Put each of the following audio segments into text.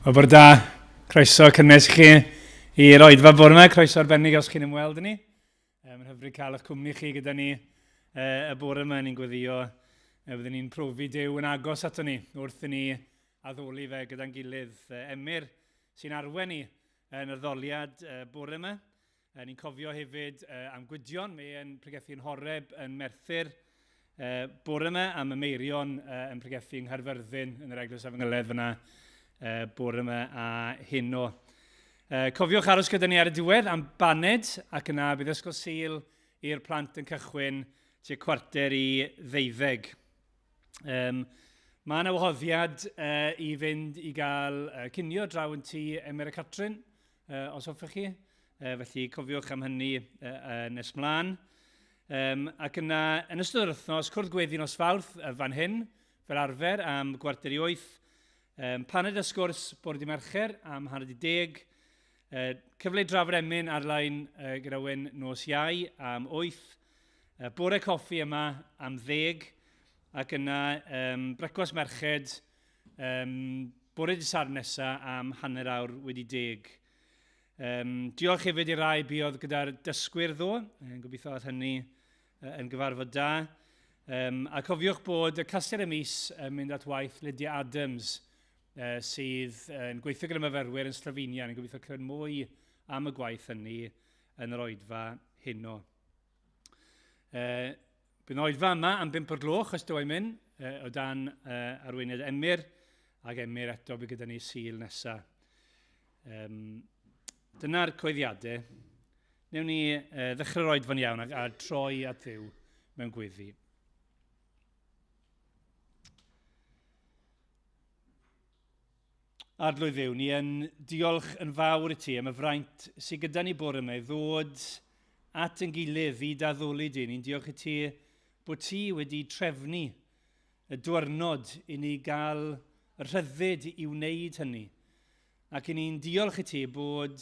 Wel, bore da. Croeso cynnes i chi i'r oedfa bore yma. Croeso arbennig os chi'n ymweld â ni. Mae'n hyfryd cael eich cwmni chi gyda ni y bore yma. Ni'n gweddio byddwn ni'n profi Duw yn agos ato ni wrth i ni addoli fe gyda'n gilydd. Emyr sy'n arwen ni yn yr ddoliad bore yma. Ni'n cofio hefyd am Gwydion, mae e'n pregethu yn Horeb yn Merthyr bore yma, a mae Meirion yn pregethu yng Nghaerfyrddin yn yr Eglwys Efengyledd fyna bore yma a heno. Cofiwch aros gyda ni ar y diwedd am baned, ac yna bydd Ysgol Sul i'r plant yn cychwyn tua 11:45. Mae yna wahoddiad i fynd i gael cinio draw yn tŷ Emyr a Catrin, os hoffech chi. Felly cofiwch am hynny nes mlaen. Ac yna, yn ystod yr wythnos, cwrdd gweddi nos Fawrth fan hyn, fel arfer, am 7:45. Paned a sgwrs bore di Mercher am 9:30. Cyfle i drafod emyn ar-lein gyda Wyn nos Iau am 8. Bore coffi yma am 10. Ac yna brecwast merched bore dydd Sadwrn nesa am 10:30. Diolch hefyd i'r rai buodd gyda'r dysgwyr ddo. Gobeithio oedd hynny yn gyfarfod da. A cofiwch bod y Casgliad y Mis yn mynd at waith Lydia Adams, sydd yn gweithio gyda myfyrwyr yn Slovenia. Ni'n gobeithio clywed mwy am y gwaith hynny yn yr oedfa heno. Bydd yn oedfa yma am 5 o'r gloch, os dw i'n mynd, o dan arweiniad Emyr, ac Emyr eto bydd gyda ni Sul nesa. Dyna'r coeddiadau. Newn ni ddechrau'r oedfa'n iawn a troi at Dduw mewn gweddi. Arglwydd Dduw, ni yn diolch yn fawr i ti am y fraint sydd gyda ni bore yma i ddod at yn gilydd i daddoli di. Ni'n diolch i ti bod ti wedi trefnu y diwrnod i ni gael y rhyddid i wneud hynny. Ac i ni'n diolch i ti bod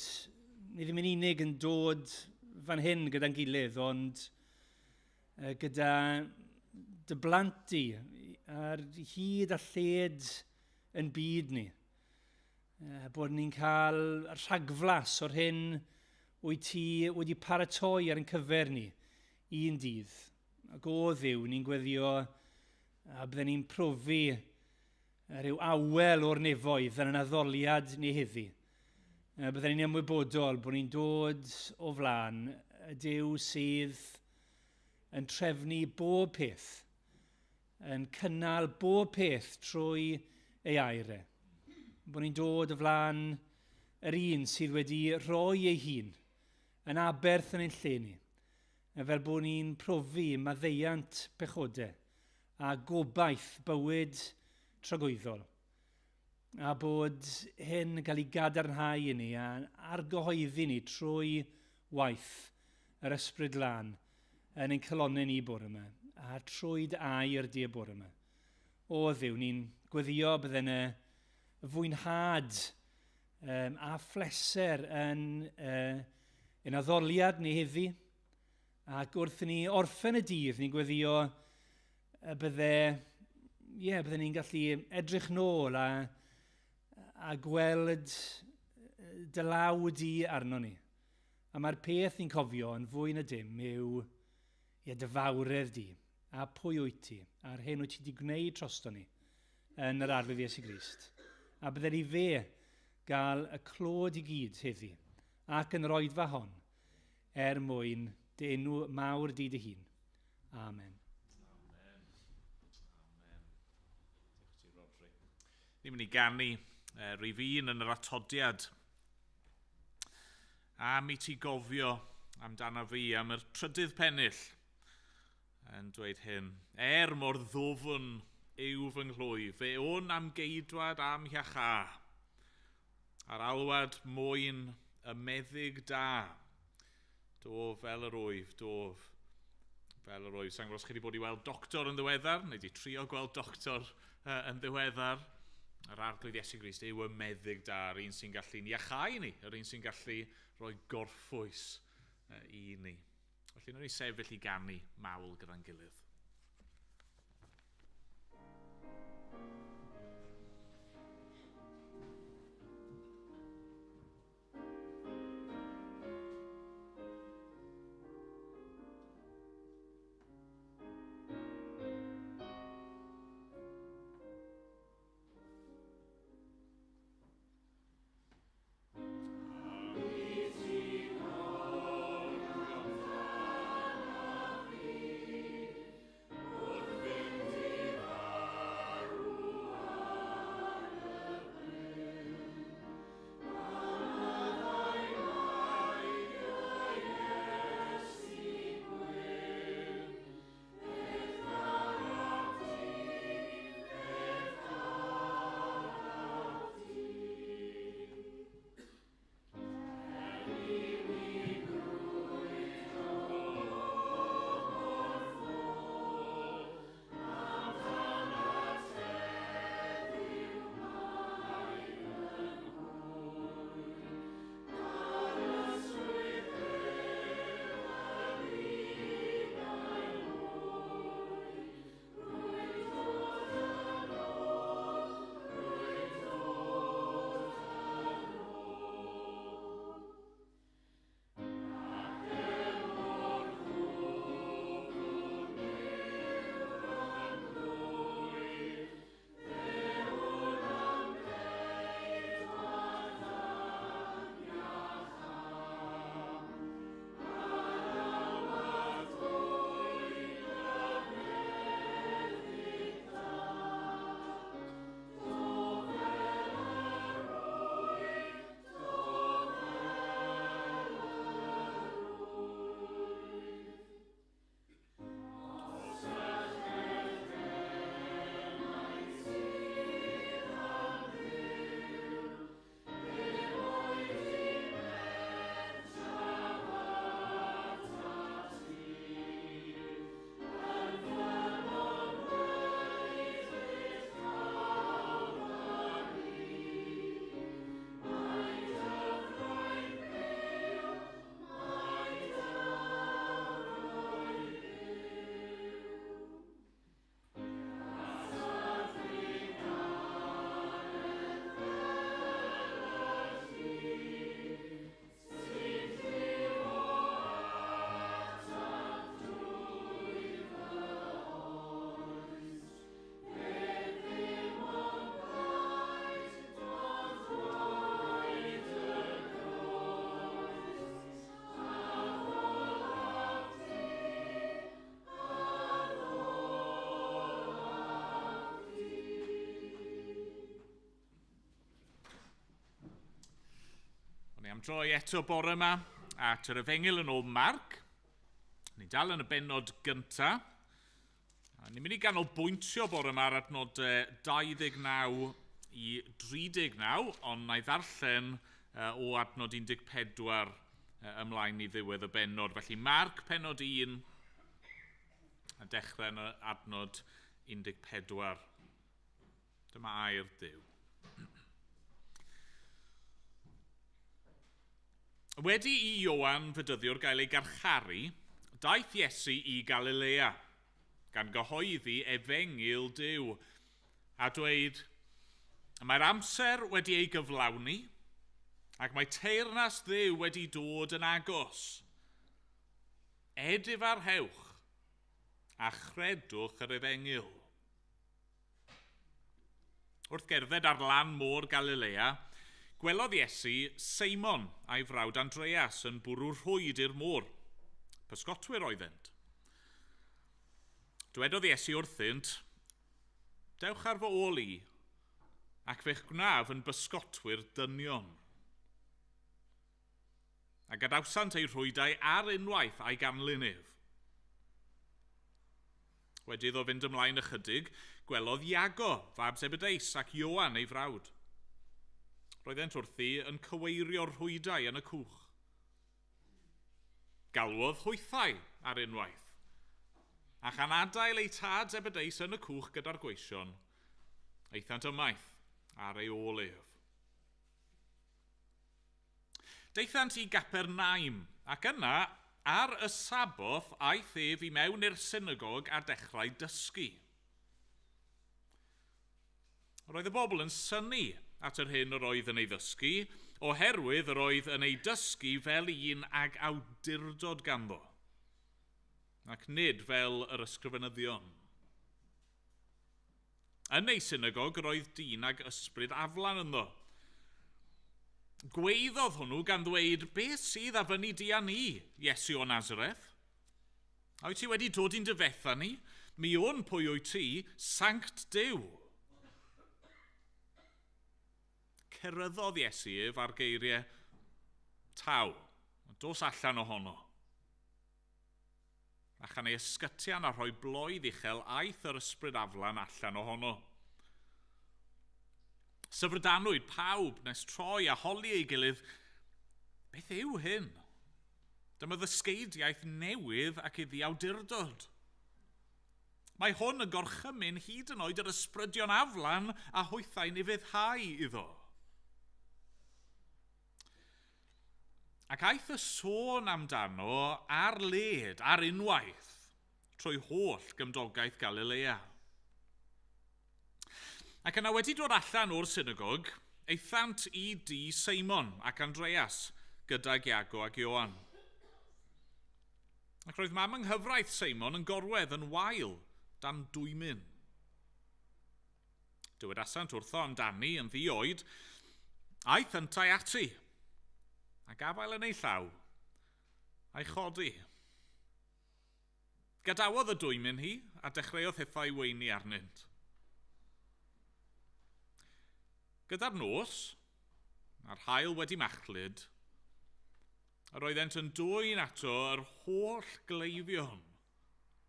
ni ddim yn unig yn dod fan hyn gyda'n gilydd, ond gyda dy blant di ar hyd a lled yn byd ni. Bod ni'n cael rhagflas o'r hyn wyt ti wedi paratoi ar ein cyfer ni un dydd. Ac o Dduw, ni'n gweddio a bydden ni'n profi rhyw awel o'r nefoedd yn yn addoliad ni heddi. Bydden ni'n ymwybodol bod ni'n dod o flaen y Duw sydd yn trefnu bob peth, yn cynnal bob peth trwy ei air e. Bod ni'n dod o flaen yr un sydd wedi rhoi ei hun yn aberth yn ein lle ni, fel bod ni'n profi maddeuant pechodau a gobaith bywyd tragwyddol. A bod hyn yn cael ei gadarnhau i ni a argyhoeddi ni trwy waith yr Ysbryd Glân yn ein calonnau ni bore yma a trwy dy air di y bore yma. O Dduw, ni'n gweddio bydden y fwynhad a phleser yn ein addoliad ni heddi, ac wrth i ni orffen y dydd, ni'n gweddio bydde, ie, bydde ni'n gallu edrych nôl a gweld dy law di arno ni. A mae'r peth ni'n cofio yn fwy na dim yw, ie, dy fawredd di, a pwy wyt ti, a'r hyn wyt ti wedi gwneud drosto ni yn yr Arglwydd Iesu Grist. A bydde ni fe gael y clod i gyd heddi, ac yn yr oedfa hon, er mwyn dy enw mawr di dy hun. Amen. Amen. Amen. Diolch ti, Rodri. Ni'n mynd i ganu rhif 1 yn yr atodiad. Am i ti gofio amdano fi, am yr trydydd pennill, yn dweud hyn. Er mor ddwfn yw fy nghlwyf, fe wn am geidwad am hiacha, a'r alwad mwyn y meddyg da. Dof fel yr wyf, dof fel yr wyf. Sa'n gwybod os chi wedi bod i weld doctor yn ddiweddar, neu wedi trio gweld doctor yn ddiweddar. Yr Arglwydd Iesu Grist yw y meddyg da, yr un sy'n gallu'n iachau ni, yr un sy'n gallu rhoi gorffwys i ni. Felly, wnawn ni sefyll i ganu mawl gyda'n gilydd. Ni am droi eto bore yma at yr Efengyl yn ôl Marc. Ni dal yn y bennod gyntaf. A ni'n mynd i ganolbwyntio bore yma ar adnodau 29 i 39, ond na i ddarllen o adnod 14 ymlaen i ddiwedd y bennod. Felly Marc pennod 1 a dechrau yn y adnod 14. Dyma air Duw. Wedi i Ioan Fedyddiwr gael ei garcharu, daeth Iesu i Galilea, gan gyhoeddi efengyl Duw, a dweud, mae'r amser wedi ei gyflawni, ac mae teyrnas Dduw wedi dod yn agos. Edifarhewch a chredwch yr efengyl. Wrth gerdded ar lan môr Galilea, gwelodd Iesu Seimon a'i frawd Andreas yn bwrw rhwyd i'r môr. Pysgotwyr oeddent. Dwedodd Iesu wrthynt, dewch ar fy ôl i, ac fe'ch gwnaf yn bysgotwyr dynion. A gadawsant eu rhwydau ar unwaith a'i ganlyn ef. Wedi iddo fynd ymlaen ychydig, gwelodd Iago, fab Zebedeus, ac Ioan ei frawd. Roeddent wrthi yn cyweirio'r rhwydau yn y cwch. Galwodd hwythau ar unwaith, a chan adael eu tad Zebedeus yn y cwch gyda'r gweision, aethant ymaith ar ei ôl ef. Daethant i Gapernaum, ac yna, ar y Saboth, aeth ef i mewn i'r synagog a dechrau dysgu. Roedd y bobl yn synnu at yr hyn yr oedd yn ei ddysgu, oherwydd yr oedd yn ei dysgu fel un ag awdurdod ganddo, ac nid fel yr ysgrifenyddion. Yn ei synagog yr oedd dyn ag ysbryd aflan ynddo. Gweiddodd hwnnw gan ddweud, beth sydd a fyny di a ni, Iesu o Nazareth? A wyt ti wedi dod i'n dyfetha ni? Mi wn pwy wyt ti, Sanct Duw. Ceryddodd Iesu ef ar geiriau, taw, dos allan ohono. A chan ei ysgytian a rhoi bloedd uchel, aeth yr ysbryd aflan allan ohono. Syfrdanwyd pawb nes troi a holi ei gilydd, beth yw hyn? Dyma ddysgeidiaeth newydd ac iddi awdurdod. Mae hwn yn gorchymyn hyd yn oed yr ysbrydion aflan a hwythau'n ufuddhau iddo. Ac aeth y sôn amdano ar led, ar unwaith, trwy holl gymdogaeth Galilea. Ac yna wedi dod allan o'r synagog, aethant i dŷ Seimon ac Andreas gydag Iago ac Ioan. Ac roedd mam yng nghyfraith Seimon yn gorwedd yn wael dan dwymyn. Dywedasant wrtho amdani yn ddioed, aeth yntau ati, a gafael yn ei llaw, a'i chodi. Gadawodd y dwymyn hi, a dechreuodd hithau weini arnynt. Gyda'r nos, a'r haul wedi machlud, yr oeddent yn dwyn ato yr holl gleifion,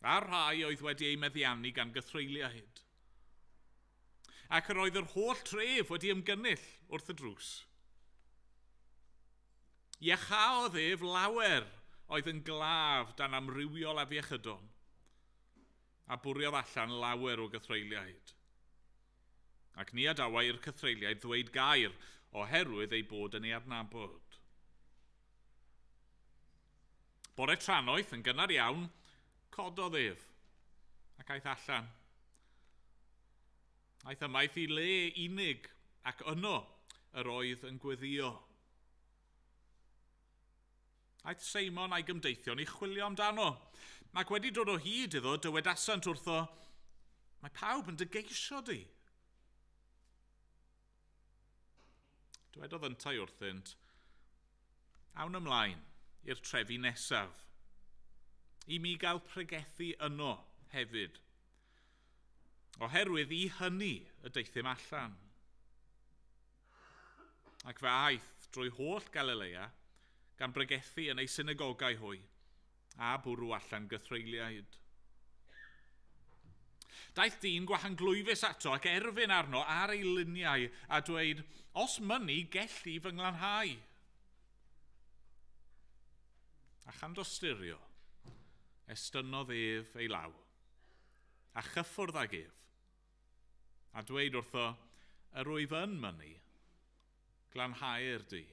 a'r rhai oedd wedi eu meddiannu gan gythreuliaid. Ac yr oedd yr holl tref wedi ymgynnull wrth y drws. Iechaodd ef lawer oedd yn glaf dan amrywiol afiechydon, a bwriodd allan lawer o gythreuliaid. Ac ni adawai i'r cythreuliaid ddweud gair, oherwydd ei bod yn ei adnabod. Bore trannoeth yn gynnar iawn, cododd ef, ac aeth allan. Aeth ymaith i le unig, ac yno yr oedd yn gweddio. Aeth Seimon a'i gymdeithion i chwilio amdano, ac wedi dod o hyd iddo, dywedasant wrtho, mae pawb yn dy geisio di. Dywedodd yntau wrthynt, awn ymlaen i'r trefi nesaf, i mi gael pregethu yno hefyd, oherwydd i hynny y deuthum allan. Ac fe aeth drwy holl Galilea, gan bregethu yn ei synagogau hwy, a bwrw allan gythreuliaid. Daeth dyn gwahanglwyfus ato ac erfyn arno ar ei luniau a dweud, os mynnu, gelli fy nglanhau. A chan dosturio, estynnodd ef ei law, a chyffwrdd ag ef, a dweud wrtho, yr wyf yn mynnu, glanhau'r di.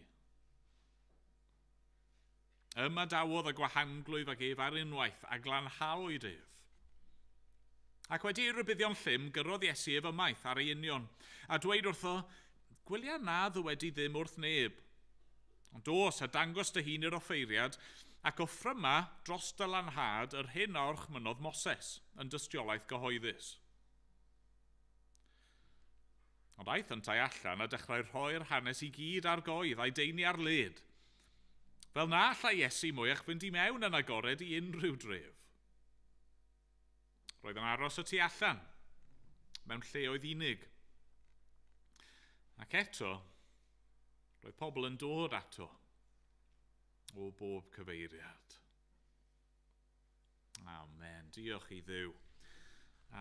Ymadawodd y gwahanglwyf ag ef ar unwaith a glanhawyd ef. Ac wedi ei rybuddio'n llym, gyrrodd Iesu ef ymaith ar ei union, a dweud wrtho, gwylia na ddywedi ddim wrth neb. Ond dos a dangos dy hun i'r offeiriad, ac offryma dros dy lanhad yr hyn a orchmynnodd Moses yn dystiolaeth gyhoeddus. Ond aeth yntau allan a dechrau rhoi'r hanes i gyd ar goedd a'i deini ar led. Fel na allai Iesu mwyach fynd i mewn yn agored i unrhyw dref. Roedd yn aros y tu allan, mewn lleoedd unig. Ac eto, roedd pobl yn dod ato o bob cyfeiriad. Amen. Diolch i Dduw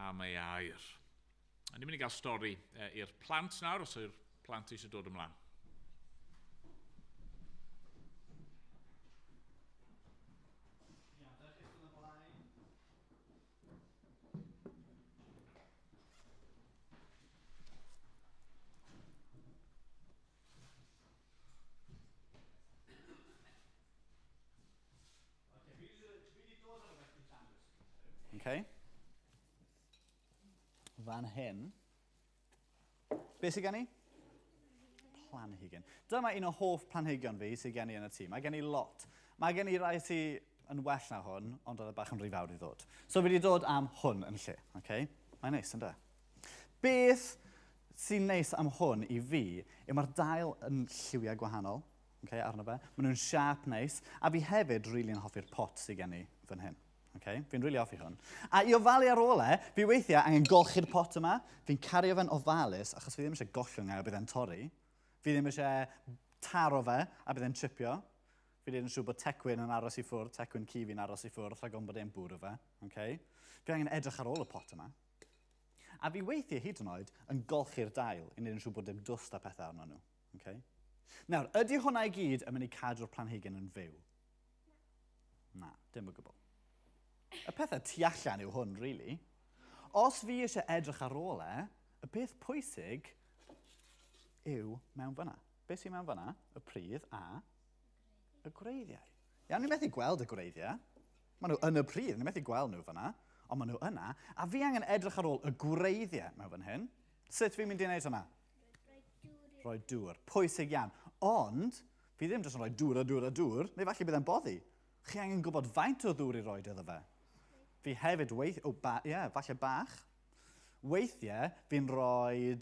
am ei air. A ni'n mynd i gael stori i'r plant nawr, os yw'r plant eisiau dod ymlaen. Okay. Fan hyn. Be sydd gen i? Planhigyn. Dyma un o hoff planhigion fi sydd gen i yn y tŷ. Mae gen i lot. Mae gen i rai sydd yn well na hwn, ond oedd e bach yn rhy fawr i ddod. So fi wedi dod am hwn yn lle. Okay? Mae'n neis, ynddo? Beth sy'n neis am hwn i fi yw mae'r dail yn lliwiau gwahanol, okay, arno fe. Maen nhw'n siâp neis, a fi hefyd rili'n really hoffi'r pot sydd gen i fan hyn. Okay? Fi'n rili really hoffi hwn. A i ofalu ar ôl e, fi weithiau angen golchi'r pot yma. Fi'n cario fe'n ofalus, achos fi ddim eisiau gollwng e a bydd e'n torri. Fi ddim eisiau taro fe a bydd e'n tripio. Fi ddim yn siŵr bod Tecwyn yn aros i ffwrdd, Tecwyn ci fi'n aros i ffwrdd, rhag ofn bod e'n bwrw fe. Okay? Fi angen edrych ar ôl y pot yma. A fi weithiau hyd yn oed yn golchi'r dail i wneud yn siŵr bod dim dwst a pethau arno nhw. Okay? Nawr, ydy hwnna i gyd yn mynd i cadw'r planhigyn yn fyw? Na, dim o gwbl. Y pethau tu allan yw hwn, really. Os fi eisiau edrych ar ôl e, y peth pwysig yw mewn fyna. Be sy'n mewn fyna? Y pridd a y gwreiddiau. Iawn, ni'n methu gweld y gwreiddiau. Maen nhw yn y pridd, ni'n methu gweld nhw fyna, ond maen nhw yna. A fi angen edrych ar ôl y gwreiddiau mewn fan hyn. Sut fi'n mynd i wneud hwnna? Rhoi dŵr. Pwysig iawn. Ond, fi ddim jyst yn rhoi dŵr a dŵr a dŵr, neu falle bydd e'n boddi. Chi angen gwybod faint o ddŵr i roi iddo fe. Fi hefyd falle bach. Weithiau, fi'n rhoi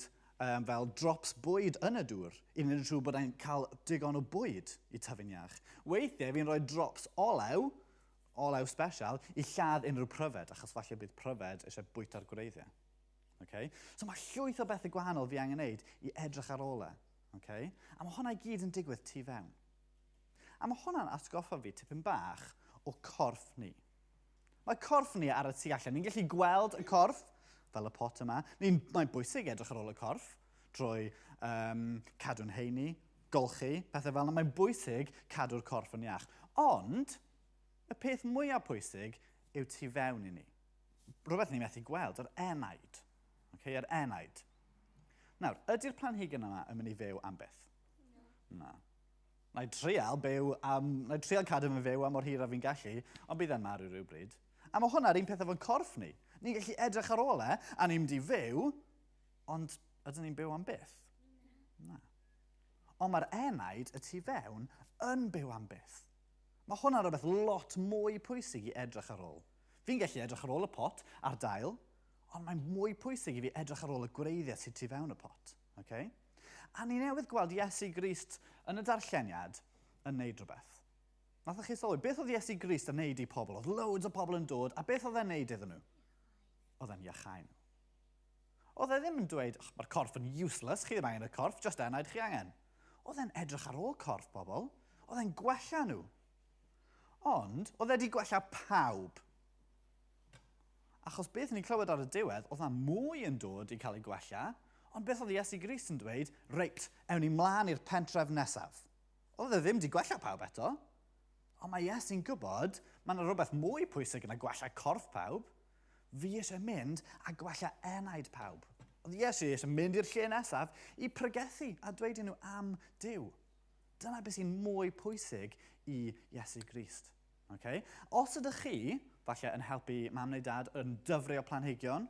fel drops bwyd yn y dŵr i wneud yn siŵr bod e'n cael digon o bwyd i tyfu'n iach. Weithiau, fi'n rhoi drops olew, olew special, i lladd unrhyw pryfed, achos falle bydd pryfed eisiau bwyta'r gwreiddiau. Okay? So mae llwyth o bethau gwahanol fi angen wneud i edrych ar ôl e. Okay? A mae hwnna i gyd yn digwydd tu fewn. A mae hwnna'n atgoffa fi tipyn bach o corff ni. Mae corff ni ar y tu allan. Ni'n gallu gweld y corff, fel y pot yma. Mae'n bwysig edrych ar ôl y corff drwy cadw'n heini, golchi, pethau fel yna. Mae'n bwysig cadw'r corff yn iach. Ond, y peth mwyaf pwysig yw tu fewn i ni. Rhywbeth ni'n methu gweld, yr enaid. Okay, yr enaid. Nawr, ydy'r planhigyn yma yn mynd i fyw am byth? Na. Na i trial byw am, na i trial cadw fy fyw am mor hir a fi'n gallu, ond bydd e'n marw rhywbryd. A mae hwnna'r un peth efo'n corff ni. Ni'n gallu edrych ar ôl e, a ni'n mynd i fyw, ond ydyn ni'n byw am byth? Na. Ond mae'r enaid y tu fewn yn byw am byth. Mae hwnna'n rhywbeth lot mwy pwysig i edrych ar ôl. Fi'n gallu edrych ar ôl y pot a'r dail, ond mae'n mwy pwysig i fi edrych ar ôl y gwreiddiau sydd tu fewn y pot. Okay? A ni newydd gweld Iesu Grist yn y darlleniad yn neud rhywbeth. Nathoch chi sylwi, beth oedd Iesu Grist yn neud i pobl? Oedd loads o pobl yn dod, a beth oedd e'n neud iddyn nhw? Oedd e'n iachau nhw. Oedd e ddim yn dweud, oh, mae'r corff yn useless, chi ddim angen y corff, just enaid chi angen. Oedd e'n edrych ar ôl corff bobl. Oedd e'n gwella nhw. Ond, oedd e wedi gwella pawb. Achos beth ni'n clywed ar y diwedd, oedd na mwy yn dod i cael ei gwella, ond beth oedd Iesu Grist yn dweud, reit, ewn ni mlaen i'r pentref nesaf. Oedd e ddim wedi gwella pawb eto. Ond mae Iesu'n gwybod, mae yna rhywbeth mwy pwysig na gwella corff pawb. Fi eisiau mynd a gwella enaid pawb. Oedd Iesu eisiau mynd i'r lle nesaf i pregethu a dweud i nhw am Duw. Dyna beth sy'n mwy pwysig i Iesu Grist. Okay? Os ydych chi, falle yn helpu mam neu dad yn dyfrio planhigion,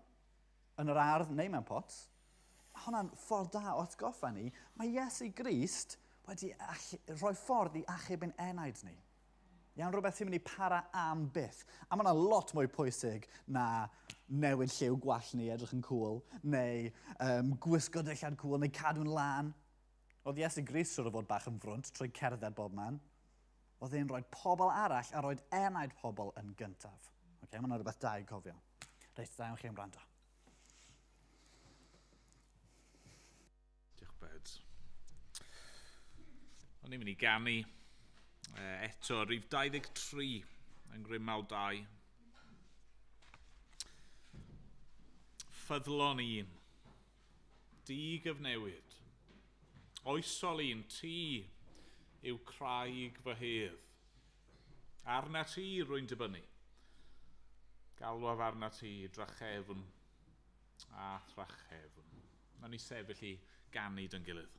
yn yr ardd neu mewn pots, mae hwnna'n ffordd da o atgoffa ni, mae Iesu Grist wedi rhoi ffordd i achub ein enaid ni. Iawn, rhywbeth sy'n mynd i para am byth. A mae hwnna'n lot mwy pwysig na newid lliw gwallt ni edrych yn cool, neu gwisgo dillad cool, neu cadw'n lân. Oedd Iesu Grist siŵr o fod bach yn frwnt trwy cerdded bob man. Oedd e'n rhoi pobl arall a rhoi enaid pobl yn gyntaf. Okay, mae hwnna'n rhywbeth da i cofio. Reit, da iawn chi am wrando. Diolch, Beds. O'n i'n mynd i ganu eto, rhif 23 yng Ngrymaw 2. Ffyddlon un, digyfnewid, oesol un, ti yw craig fy hedd. Arna ti rwy'n dibynnu. Galwaf arna ti drachefn a thrachefn. Nawn ni sefyll i ganu dy'n gilydd.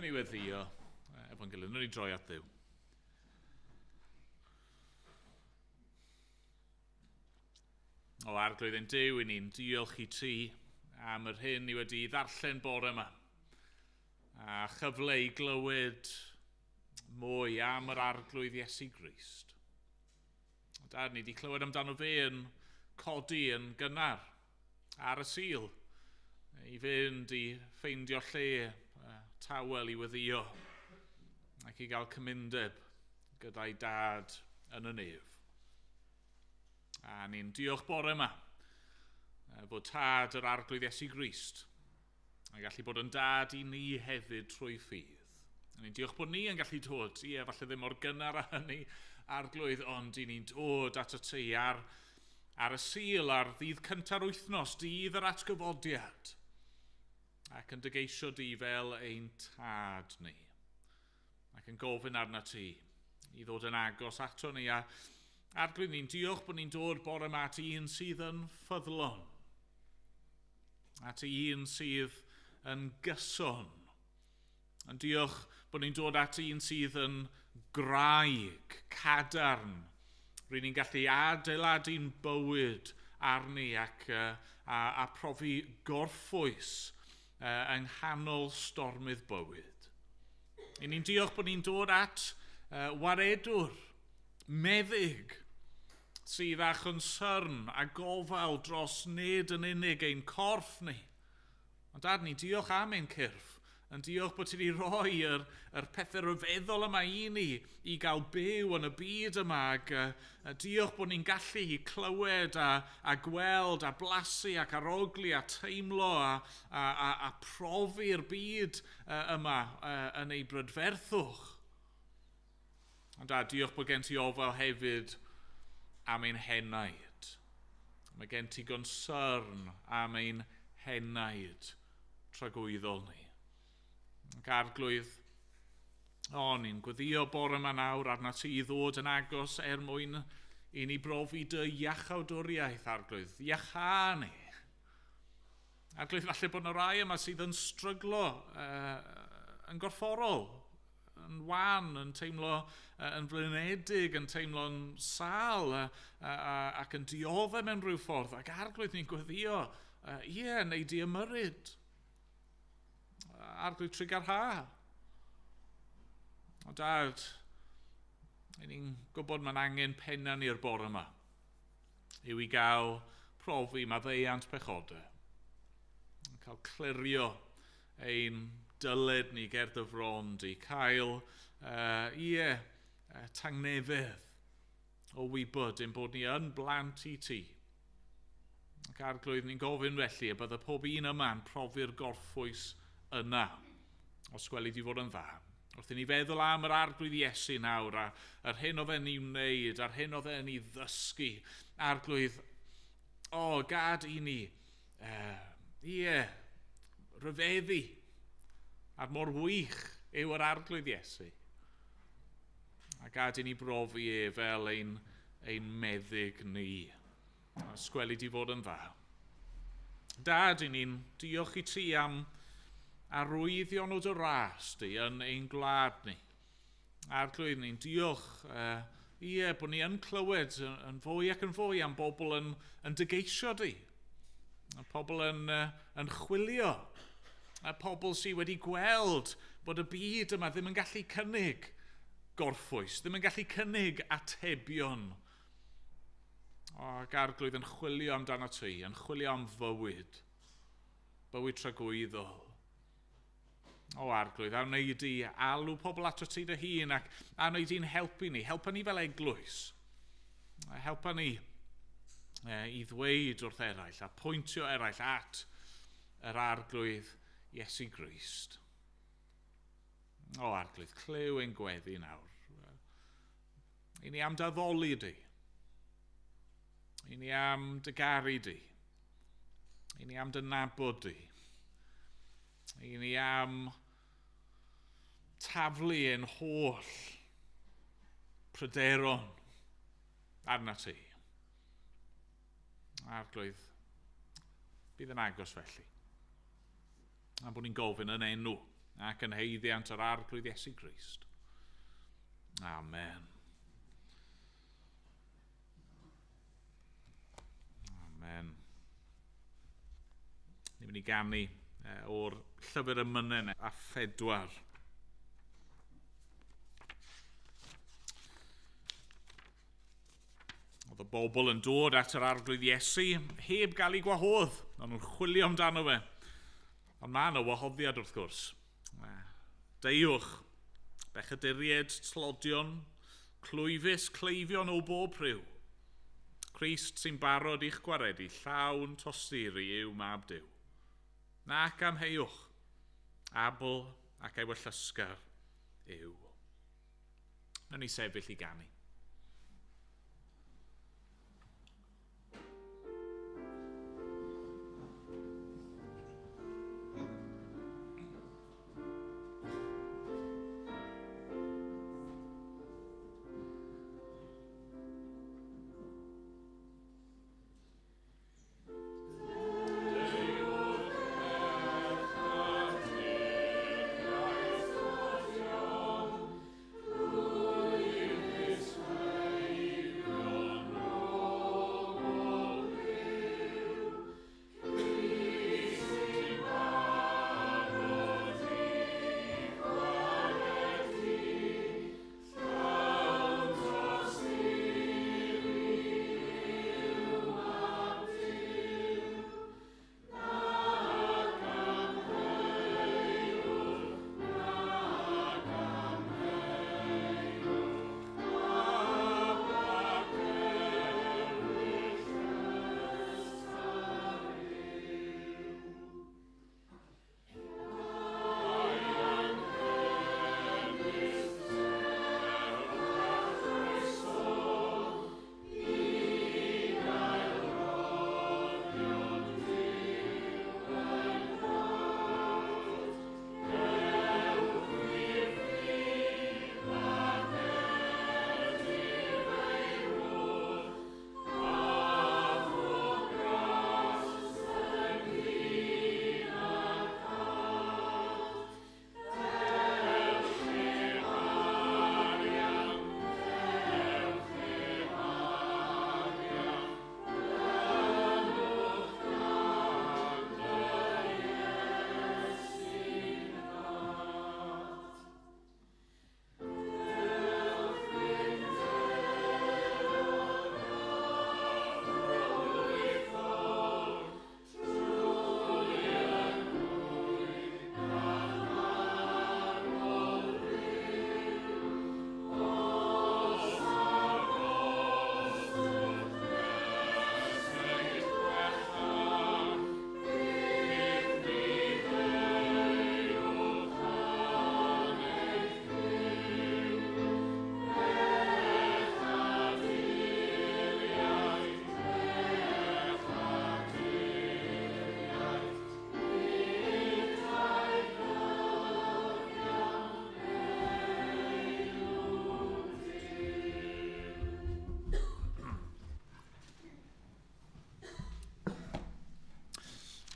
Yn ei weddio efo'n gilydd, yn ei droi at Dduw. O Arglwydd ein Duw, i ni'n diolch i ti am yr hyn ni wedi ddarllen bore yma. A chyfle i glywed mwy am yr Arglwydd Iesu Grist. Dad, ni wedi clywed amdano fe yn codi yn gynnar ar y Sul i fynd i ffeindio lle tawel i weddïo ac i gael cymundeb gyda'i dad yn y nef. A ni'n diolch bore yma bod tad yr Arglwydd Iesu Grist yn gallu bod yn dad i ni hefyd trwy ffydd. A ni'n diolch bod ni yn gallu dod, ie, falle ddim mor gynnar â hynny, Arglwydd, ond i ni'n dod at y ti ar y Sul, ar ddydd cynta'r wythnos, dydd yr atgyfodiad, ac yn dygeisio di fel ein tad ni, ac yn gofyn arna ti i ddod yn agos ato ni. A Arglwydd, ni'n diolch bod ni'n dod bore yma at un sydd yn ffyddlon, at un sydd yn gyson. Yn diolch bod ni'n dod at un sydd yn graig, cadarn. Ry'n ni'n gallu adeiladu'n bywyd arni ac a profi gorffwys yng nghanol stormydd bywyd. I ni'n diolch bod ni'n dod at waredwr, meddyg, sydd â chonsyrn a gofal dros nid yn unig ein corff ni. Ond Dad, ni'n diolch am ein cyrff, yn diolch bod ti wedi rhoi yr pethau rhyfeddol yma i ni i gael byw yn y byd yma, ac diolch bod ni'n gallu clywed a gweld a blasu ac arogli a teimlo a profi'r byd yma yn ei brydferthwch. Ond Dad, diolch bod gen ti ofal hefyd am ein henaid. Mae gen ti gonsyrn am ein henaid tragwyddol ni. Ac Arglwydd, ni'n gweddio bore yma nawr arna ti i ddod yn agos er mwyn i ni brofi dy iachawdwriaeth, Arglwydd. Iachâ ni. Arglwydd, falle bod yna rai yma sydd yn stryglo yn gorfforol, yn wan, yn teimlo yn flinedig, yn teimlo'n sâl ac yn dioddef mewn rhyw ffordd. Ac Arglwydd, ni'n gweddio, ie, neu di ymyrryd. Arglwydd, trugarha. O Dad, ni'n gwybod mae'n angen penna ni'r bore yma yw i gael profi maddeuant pechodau, cael clirio ein dyled ni ger dy fron di, cael tangnefedd o wybod ein bod ni yn blant i ti. Ac Arglwydd, ni'n gofyn felly y bydde pob un yma'n profi'r gorffwys yna, os gweli di fod yn dda. Wrth i ni feddwl am yr Arglwydd Iesu nawr, a yr hyn oedd e'n ei wneud, a'r hyn oedd e'n ei ddysgu, Arglwydd, gad i ni, rhyfeddu, a'r mor wych yw yr Arglwydd Iesu. A gad i ni brofi e fel ein meddyg ni. Os gweli di fod yn dda. Dad, i ni'n diolch i ti am arwyddion o dy ras di yn ein gwlad ni. Arglwydd, ni'n diolch bod ni yn clywed yn fwy ac yn fwy am bobl yn dygeisio di. A pobl yn chwilio. A pobl sydd wedi gweld bod y byd yma ddim yn gallu cynnig gorffwys, ddim yn gallu cynnig atebion. Ac Arglwydd, yn chwilio amdano ti, yn chwilio am fywyd, bywyd tragwyddol. O Arglwydd, a wnei di alw pobl ato ti dy hun ac a wnei di'n helpu ni, helpa ni fel eglwys. Helpa ni i ddweud wrth eraill a pwyntio eraill at yr Arglwydd Iesu Grist. O Arglwydd, clyw ein gweddi nawr. I ni am daddoli di. I ni am dy garu di. I ni am dy nabod di. I ni am taflu ein holl pryderon arna ti. Arglwydd, bydd yn agos felly. A bod ni'n gofyn yn enw ac yn haeddiant yr Arglwydd Iesu Grist. Amen. Amen. Ni'n mynd i ganu o'r llyfr emynau a 4. Oedd y bobl yn dod at yr Arglwydd Iesu heb gael ei gwahodd. O'n nhw'n chwilio amdano fe. Ond mae yna wahoddiad wrth gwrs. Deiwch, bechaduriaid, tlodion, clwyfus, cleifion o bob rhyw. Crist sy'n barod i'ch gwaredu, llawn tosturi yw mab Duw. Nac amheuwch, abl ac ewyllysgar yw. Nawn ni sefyll i ganu.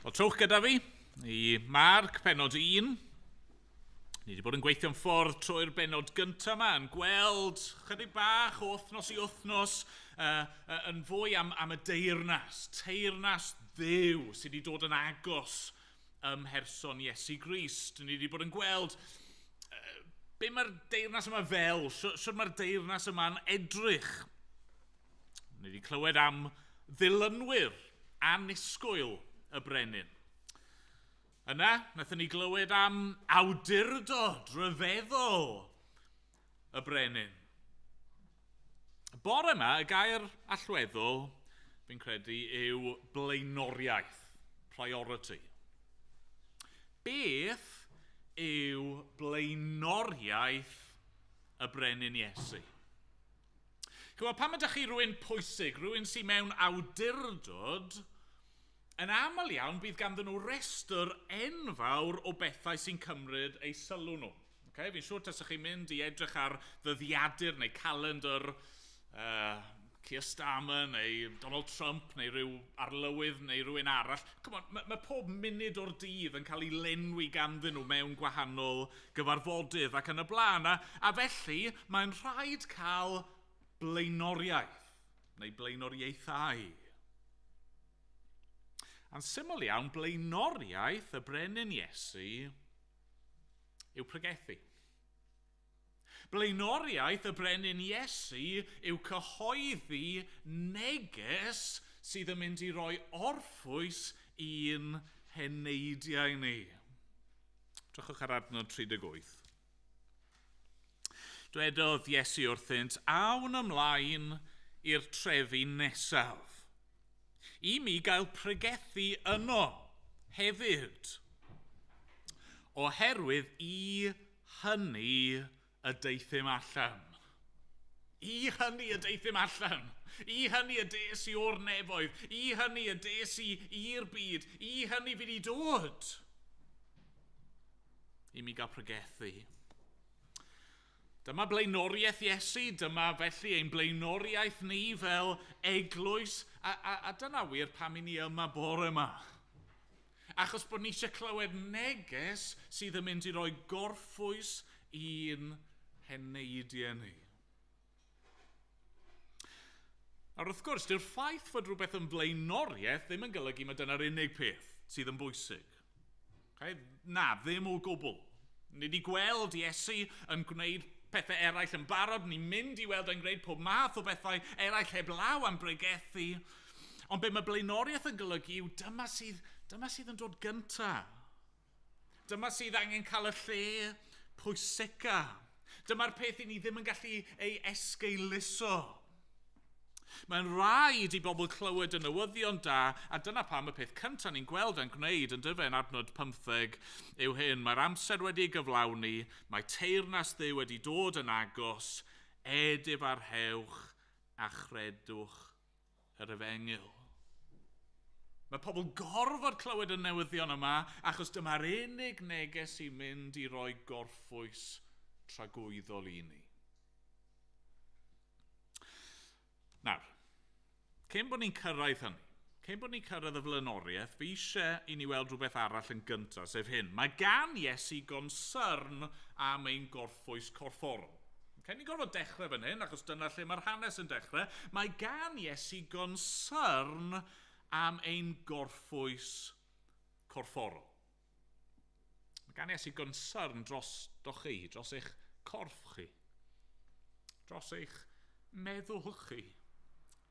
Wel, trowch gyda fi i Marc, pennod 1. Ni wedi bod yn gweithio'n ffordd trwy'r bennod gyntaf yma, yn gweld chydig bach o wythnos i wythnos yn fwy am y deyrnas, teyrnas Dduw sydd wedi dod yn agos ym mherson Iesu Grist. Ni wedi bod yn gweld be mae'r deyrnas yma fel, sut mae'r deyrnas yma'n edrych. Ni wedi clywed am ddilynwyr annisgwyl y brenin. Yna, wnaethon ni glywed am awdurdod rhyfeddol y brenin. Bore yma, y gair allweddol, fi'n credu, yw blaenoriaeth, priority. Beth yw blaenoriaeth y brenin Iesu? Chymod, pan ydych chi rhywun pwysig, rhywun sy'n mewn awdurdod, yn aml iawn bydd ganddyn nhw restr enfawr o bethau sy'n cymryd eu sylw nhw. Okay? Fi'n siŵr tasach chi'n mynd i edrych ar ddyddiadur neu calendar Keir Starmer neu Donald Trump neu rhyw arlywydd neu rhywun arall. Come on, mae pob munud o'r dydd yn cael ei lenwi ganddyn nhw mewn gwahanol gyfarfodydd ac yn y blaen. A felly, mae'n rhaid cael blaenoriaeth neu blaenoriaethau. A'n syml iawn, blaenoriaeth y brenin Iesu yw pregethu. Blaenoriaeth y brenin Iesu yw cyhoeddi neges sydd yn mynd i roi orffwys i'n heneidiau ni. Drychwch ar adnod 38. Dwedodd Iesu wrthynt, awn ymlaen i'r trefi nesaf. I mi gael pregethu yno hefyd. Oherwydd i hynny y deuthum allan. I hynny y deuthum allan. I hynny y des i o'r nefoedd. I hynny y des i i'r byd. I hynny fi di dod. I mi gael pregethu. Dyma blaenoriaeth Iesu, dyma felly ein blaenoriaeth ni fel eglwys, a dyna wir pam i ni yma bore yma. Achos bod ni eisiau clywed neges sydd yn mynd i roi gorffwys i'n heneidiau ni. Nawr wrth gwrs, dyw'r ffaith fod rhywbeth yn flaenoriaeth ddim yn golygu mae dyna'r unig peth sydd yn bwysig. Okay? Na, ddim o gwbl. Ni wedi gweld Iesu yn gwneud pethau eraill yn barod, ni'n mynd i weld yn gwneud pob math o bethau eraill heblaw am bregethu. Ond be mae blaenoriaeth yn golygu yw dyma sydd yn dod gyntaf. Dyma sydd angen cael y lle pwysica. Dyma'r peth i ni ddim yn gallu ei esgeuluso. Mae'n rhaid i bobl clywed y newyddion da, a dyna pam y peth cyntaf ni'n gweld yn gwneud yn dyfe yn adnod 15 yw hyn. Mae'r amser wedi ei gyflawni, mae teyrnas Dduw wedi dod yn agos, edifarhewch a chredwch yr efengyl. Mae pobl gorfod clywed y newyddion yma, achos dyma'r unig neges sy'n mynd i roi gorffwys tragwyddol i ni. Nawr, cyn bod ni'n cyrraedd hynny, cyn bod ni'n cyrraedd y flaenoriaeth, fi eisiau i ni weld rhywbeth arall yn gyntaf, sef hyn. Mae gan Iesu gonsyrn am ein gorffwys corfforol. Okay, ni'n gorfod dechrau fan hyn, achos dyna lle mae'r hanes yn dechrau. Mae gan Iesu gonsyrn am ein gorffwys corfforol. Mae gan Iesu gonsyrn dros chi, dros eich corff chi, dros eich meddwl chi,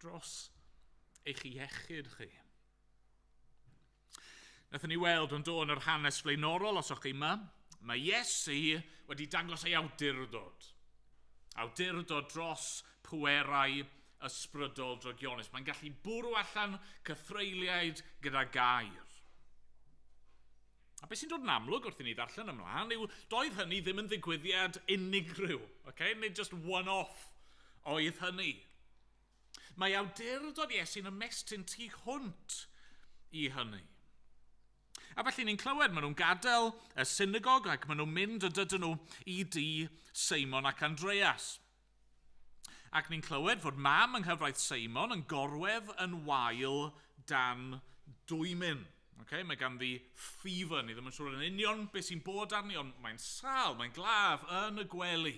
dros eich iechyd chi. Nathon ni weld yn dod yn yr hanes flaenorol, os o'ch chi yma, mae Iesu wedi dangos ei awdurdod. Awdurdod dros pwerau ysbrydol drygionus. Mae'n gallu bwrw allan cythreuliaid gyda gair. A beth sy'n dod yn amlwg wrth i ni ddarllen ymlaen yw doedd hynny ddim yn ddigwyddiad unigryw. Okay? Nid just one-off oedd hynny. Mae awdurdod Iesu'n ymestyn tu hwnt i hynny. A felly ni'n clywed, maen nhw'n gadael y synagog ac maen nhw'n mynd yn dydyn nhw i dŷ Seimon ac Andreas. Ac ni'n clywed fod mam yng nghyfraith Seimon yn gorwedd yn wael dan dwymyn. Okay, mae ganddi fever, ni ddim yn siŵr yn union beth sy'n bod arni, ond mae'n sâl, mae'n glaf yn y gwely.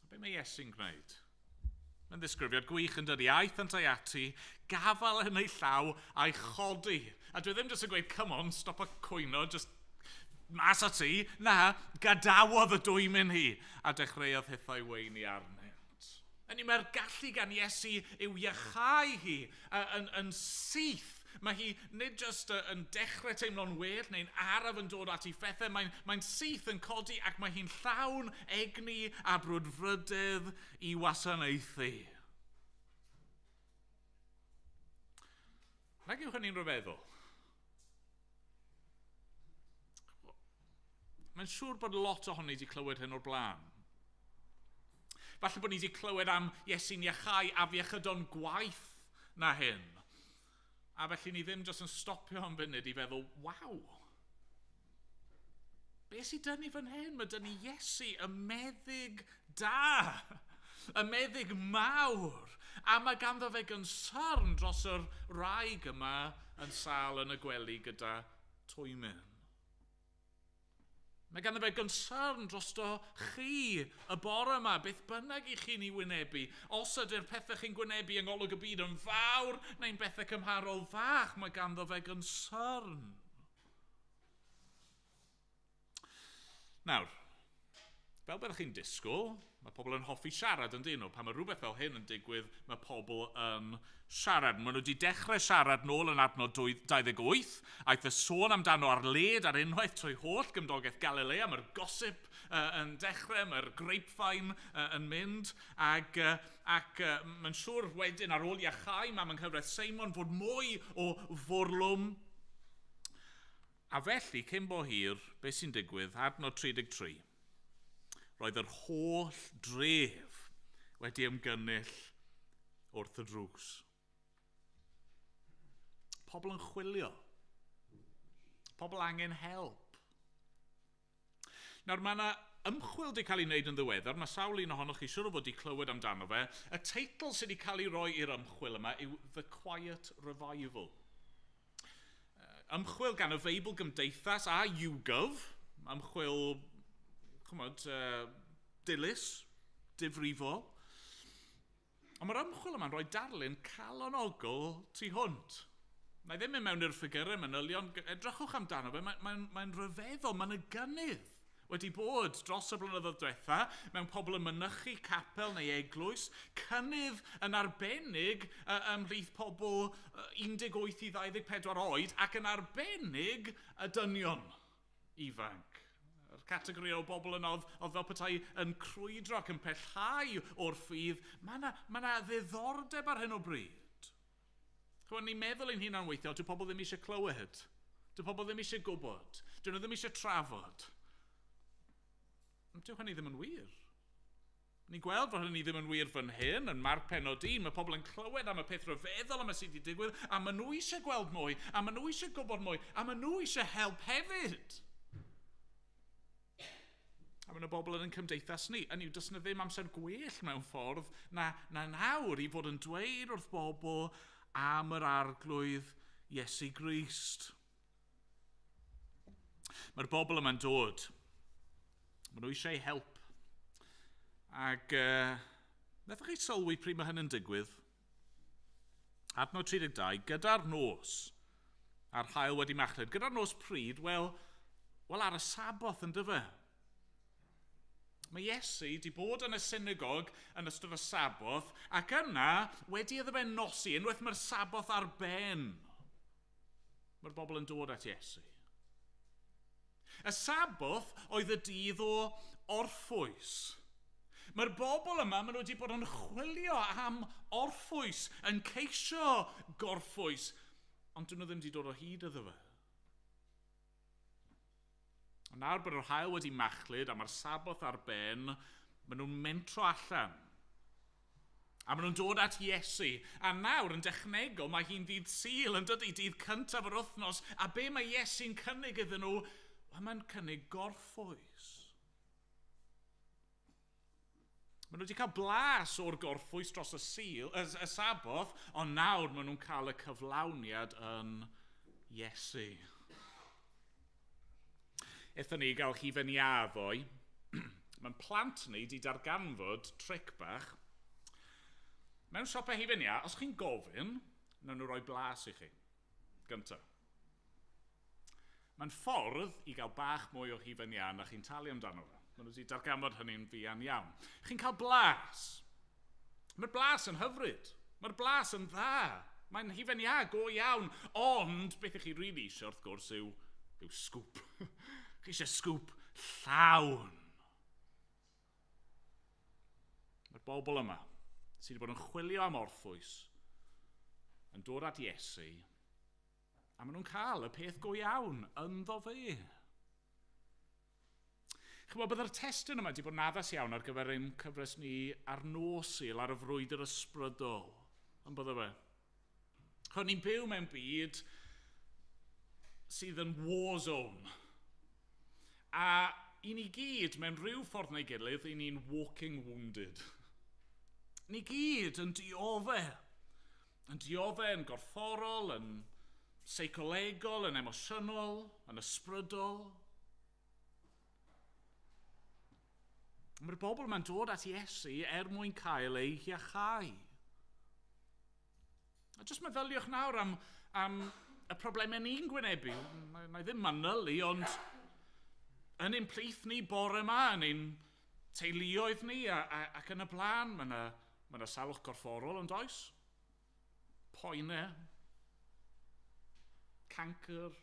A be mae Iesu'n gwneud? Mae'n ddisgrifiad gwych yn dydi. Aeth yntau ati, gafael yn ei llaw a'i chodi. A dwi ddim jyst yn gweud, come on, stop a cwyno, just mas at ti. Na, gadawodd y dwymyn hi a dechreuodd hithau weini arnynt. Hynny mae'r gallu gan Iesu i'w iachau hi yn syth. Mae hi nid jyst yn dechrau teimlo'n well neu'n araf yn dod at ei phethau, mae'n syth yn codi ac mae hi'n llawn egni a brwdfrydedd i wasanaethu. Nag yw hynny'n rhyfeddol? Mae'n siŵr bod lot ohoni wedi clywed hyn o'r blaen. Falle bod ni wedi clywed am Iesu'n iachau afiechydon gwaith na hyn. A felly ni ddim jyst yn stopio am funud i feddwl, waw, be sydd dyn ni fan hyn? Mae dyn ni Iesu, y meddyg da, y meddyg mawr. A mae ganddo fe gynsyrn dros yr wraig yma yn sâl yn y gwely gyda twymyn. Mae ganddo fe gynsyrn drosto chi y bore yma, beth bynnag i chi'n ei wynebu. Os ydy'r pethau chi'n gwynebu yng ngolwg y byd yn fawr neu'n bethau cymharol fach, mae ganddo fe gynsyrn. Nawr, fel byddwch chi'n disgwyl, mae pobl yn hoffi siarad yn dyn nhw. Pan mae rhywbeth fel hyn yn digwydd, mae pobl yn siarad. Maen nhw wedi dechrau siarad nôl yn adnod 28. Aeth y sôn amdano ar led ar unwaith trwy holl gymdogaeth Galilea. Mae'r gossip yn dechrau, mae'r grapevine yn mynd. Ac mae'n siŵr wedyn ar ôl iachau mam yng nghyfraith Seimon fod mwy o fwrlwm. A felly, cyn bo hir, beth sy'n digwydd? Adnod 33. Roedd yr holl dref wedi ymgynnull wrth y drws. Pobl yn chwilio. Pobl angen help. Nawr, mae yna ymchwil wedi cael ei wneud yn ddiweddar. Mae sawl un ohonoch chi siŵr o fod wedi clywed amdano fe. Y teitl sydd wedi cael ei roi i'r ymchwil yma yw The Quiet Revival. Ymchwil gan y Feibl Gymdeithas a YouGov. Ymchwil, chymod, dilys, difrifol. Ond mae'r ymchwil yma'n rhoi darlun calonogol tu hwnt. Na i ddim mynd mewn i'r ffigurau manylion, edrychwch amdano fe, mae'n rhyfeddol, mae'n y gynnydd wedi bod dros y blynyddoedd diwetha mewn pobl yn mynychu capel neu eglwys, cynnydd yn arbennig ymhlith pobl 18 i 24 oed ac yn arbennig y dynion ifanc. Yr categori o bobl yna oedd fel petai yn crwydro ac yn pellhau o'r ffydd. Mae yna ddiddordeb ar hyn o bryd. Chymod, ni'n meddwl ein hunan weithio, dyw pobl ddim eisiau clywed. Dyw pobl ddim eisiau gwybod. Dyn nhw ddim eisiau trafod. Ond dyw hynny ddim yn wir. Ni'n gweld fod hynny ddim yn wir fan hyn, yn Marc pennod 1, mae pobl yn clywed am y peth rhyfeddol yma sydd wedi digwydd, a maen nhw eisiau gweld mwy, a maen nhw eisiau gwybod mwy, a maen nhw eisiau help hefyd. A maen nhw bobl yn cymdeithas ni. Hynny yw, does yna ddim amser gwell mewn ffordd na nawr i fod yn dweud wrth bobl am yr Arglwydd Iesu Grist. Mae'r bobl yma'n dod. Maen nhw eisiau help. Ac wnaethoch chi sylwi pryd mae hyn yn digwydd? Adnod 32, gyda'r nos, a'r haul wedi machlud. Gyda'r nos pryd, wel ar y Saboth yn dyfe. Mae Iesu wedi bod yn y synagog yn ystod y Saboth, ac yna wedi iddo fe nosi, unwaith mae'r Saboth ar ben. Mae'r bobl yn dod at Iesu. Y Saboth oedd y dydd o orffwys. Mae'r bobl yma, maen nhw wedi bod yn chwilio am orffwys, yn ceisio gorffwys, ond dyn nhw ddim wedi dod o hyd iddo fe. Ond nawr bod yr haul wedi machlud a mae'r Saboth ar ben, maen nhw'n mentro allan. A maen nhw'n dod at Iesu. A nawr yn dechnegol, mae hi'n ddydd Sul yn dydi, dydd cyntaf yr wythnos. A be mae Iesu'n cynnig iddyn nhw? Wel, mae'n cynnig gorffwys. Maen nhw wedi cael blas o'r gorffwys dros y Sul, y Saboth, ond nawr maen nhw'n cael y cyflawniad yn Iesu. Aethon ni gael hufen iâ ddoe. Mae'n plant ni wedi darganfod tric bach. Mewn siopau hufen iâ, os chi'n gofyn, wnawn nhw roi blas i chi. Gyntaf. Mae'n ffordd i gael bach mwy o hufen iâ na chi'n talu amdano fe. Maen nhw wedi darganfod hynny'n fuan iawn. Chi'n cael blas. Mae'r blas yn hyfryd. Mae'r blas yn dda. Mae'n hufen iâ go iawn. Ond beth ych chi rili eisiau, wrth gwrs, yw sgwp. Chi eisiau sgwp llawn. Mae'r bobl yma sydd wedi bod yn chwilio am orffwys yn dod at Iesu, a maen nhw'n cael y peth go iawn ynddo fe. Chymod, byddai'r testun yma wedi bod yn addas iawn ar gyfer ein cyfres ni ar nos Sul, ar y frwydr ysbrydol. Ond bydde fe? Chymod, ni'n byw mewn byd sydd yn war zone. A i ni gyd, mewn rhyw ffordd neu gilydd, i ni'n walking wounded. Ni gyd yn diodde. Yn diodde yn gorfforol, yn seicolegol, yn emosiynol, yn ysbrydol. Mae'r bobl yma'n dod at Iesu er mwyn cael eu hiachau. A jyst meddyliwch nawr am y problemau ni'n gwynebu. Mae ddim manylu, ond yn ein plith ni bore yma, yn ein teuluoedd ni ac yn y blaen, mae yna salwch gorfforol yn does? Poenau, cancr,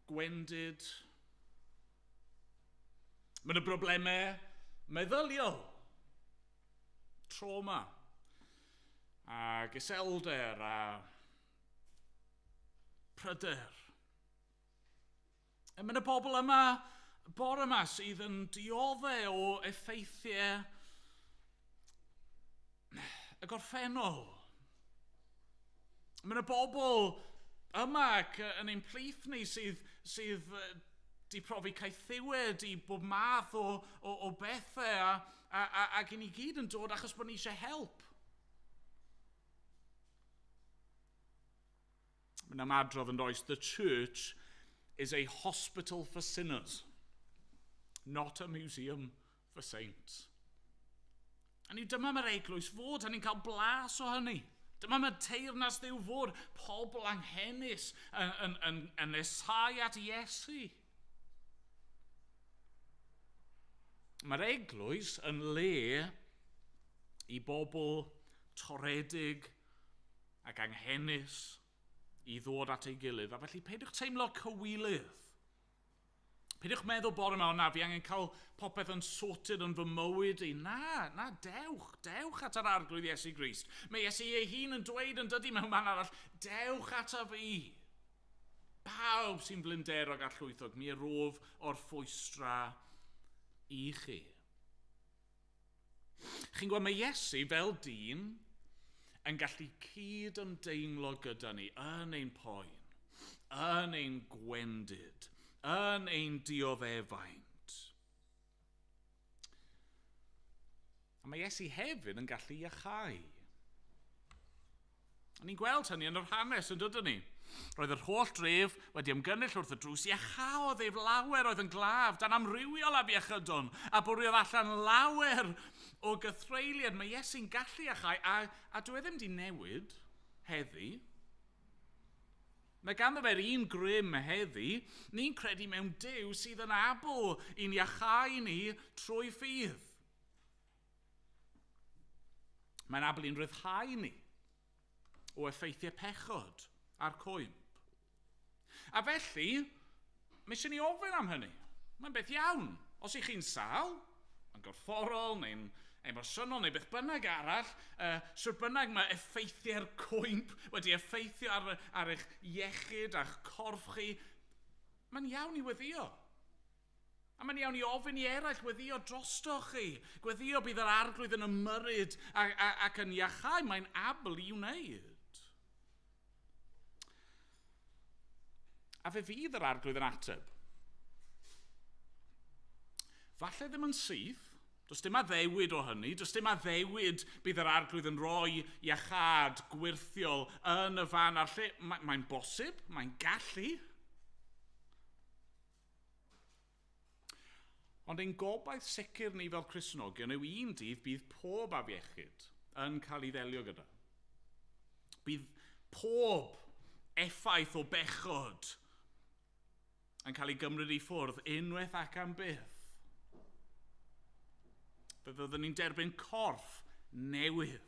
gwendid. Mae yna broblemau meddyliol, trauma, ac iselder a pryder. A mae yna bobl yma, bore yma, sydd yn dioddef o effeithiau y gorffennol. Mae yna bobl yma ac yn ein plith ni sydd di profi caethiwed i bob math o bethau ac i ni gyd yn dod achos bod ni eisiau help. Mae'n ymadrodd yn does, the church is a hospital for sinners, not a museum for saints. A ni dyma mae'r eglwys fod, a ni'n cael blas o hynny. Dyma mae'r teyrnas Dduw fod, pobl anghenus yn nesau at Iesu. Mae'r eglwys yn le i bobl toredig ac anghenus i ddod at ei gilydd. A felly peidiwch teimlo cywilydd. Peidiwch meddwl bore yma, o na, fi angen cael popeth yn sorted yn fy mywyd i. Na, dewch at yr Arglwydd Iesu Grist. Mae Iesu ei hun yn dweud yn dydy mewn man arall, dewch ata fi. Pawb sy'n flinderog a llwythog, mi erof o'r ffwystra i chi. Chi'n gweld, mae Iesu fel dyn yn gallu cyd ymdeimlo gyda ni yn ein poen, yn ein gwendid, yn ein dioddefaint. A mae Iesu hefyd yn gallu iachau. A ni'n gweld hynny yn yr hanes, yn dydyn ni? Roedd yr holl dref wedi ymgynnull wrth y drws, iachaodd ef lawer oedd yn glaf, dan amrywiol afiechydon, a bwriodd allan lawer o gythreuliad. Mae Iesu'n gallu iachau, a dyw e ddim di newid heddi. Mae ganddo fe'r un grym heddi. Ni'n credu mewn Duw sydd yn abl i'n iachau ni trwy ffydd. Mae'n abl i'n rhyddhau ni o effeithiau pechod a'r cwymp. A felly, mae eisiau ni ofyn am hynny. Mae'n beth iawn. Os ych chi'n sâl, yn gorfforol neu'n emosiynol neu beth bynnag arall, sut bynnag mae effeithiau'r cwymp wedi effeithio ar eich iechyd a'ch corff chi, mae'n iawn i weddïo. A mae'n iawn i ofyn i eraill weddïo drostoch chi. Gweddïo bydd yr Arglwydd yn ymyrryd ac yn iachau. Mae'n abl i wneud. A fe fydd yr Arglwydd yn ateb. Falle ddim yn syth, does dim addewid o hynny, does dim addewid bydd yr Arglwydd yn rhoi iachâd gwyrthiol yn y fan a'r lle. Mae'n bosib, mae'n gallu. Ond ein gobaith sicr ni fel Cristnogion yw un dydd bydd pob afiechyd yn cael ei ddelio gyda. Bydd pob effaith o bechod yn cael ei gymryd i ffwrdd unwaith ac am byth. Fe fyddwn ni'n derbyn corff newydd.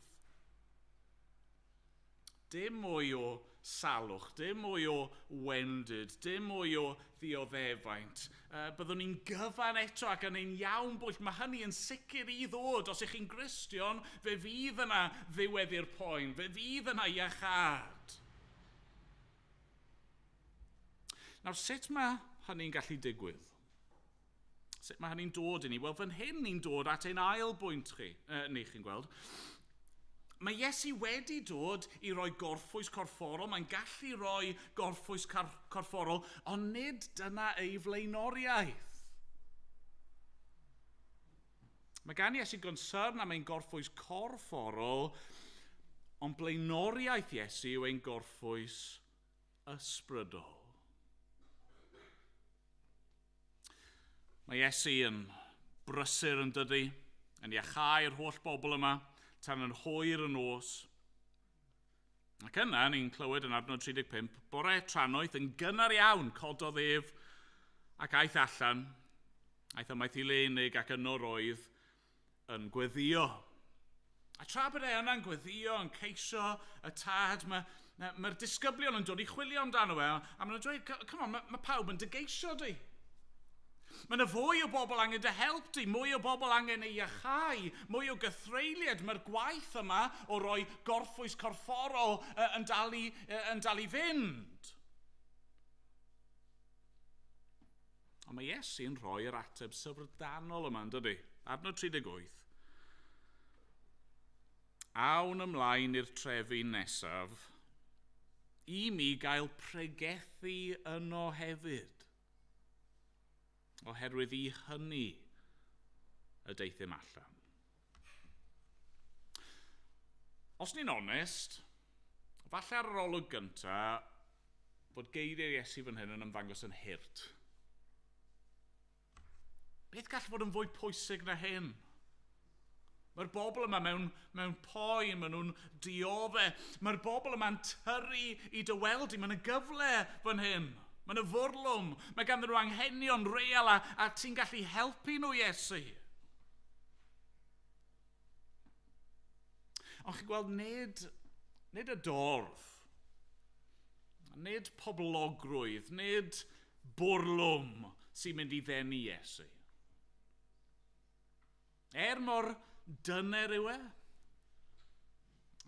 Dim mwy o salwch, dim mwy o wendid, dim mwy o ddioddefaint. Byddwn ni'n gyfan eto ac yn ein iawn bwyll. Mae hynny yn sicr i ddod. Os ych chi'n Gristion, fe fydd yna ddiwedd i'r poen, fe fydd yna iachâd. Nawr, sut mae hynny'n gallu digwydd? Sut mae hynny'n dod i ni? Wel, fan hyn ni'n dod at ein ail bwynt chi, ni chi'n gweld. Mae Iesu wedi dod i roi gorffwys corfforol, mae'n gallu rhoi gorffwys corfforol, ond nid dyna ei flaenoriaeth. Mae gan Iesu gonsern am ein gorffwys corfforol, ond blaenoriaeth Iesu yw ein gorffwys ysbrydol. Mae Iesu yn brysur yn dydy, yn iachau'r holl bobl yma, tan yn hwyr y nos. Ac yna, ni'n clywed yn adnod 35, bore trannoeth yn gynnar iawn cododd ef ac aeth allan, aeth ymaith i le unig ac yno roedd yn gweddio. A tra bod e yna'n gweddio, yn ceisio y tad, mae'r ma disgyblion yn dod i chwilio amdano fe, a maen nhw'n dweud, come on, mae pawb yn dy geisio di. Mae yna fwy o bobl angen dy help di, mwy o bobl angen ei iachau, mwy o gythreuliad. Mae'r gwaith yma o roi gorffwys corfforol yn dal i fynd. Ond mae Iesu'n rhoi'r ateb syfrdanol yma, yn dydy? Adnod 38. Awn ymlaen i'r trefi nesaf, i mi gael pregethu yno hefyd, oherwydd i hynny y deuthum allan. Os ni'n onest, falle ar yr olwg gyntaf bod geiriau Iesu fan hyn yn ymddangos yn hurt. Beth gall fod yn fwy pwysig na hyn? Mae'r bobl yma mewn poen, maen nhw'n diodde. Mae'r bobl yma'n tyrru i dy weld i, mae yna gyfle fan hyn. Mae yna fwrlwm, mae ganddyn nhw anghenion real a ti'n gallu helpu nhw, Iesu. Ond chi'n gweld, nid y dorf, nid poblogrwydd, nid bwrlwm sy'n mynd i ddenu Iesu. Er mor dyner yw e,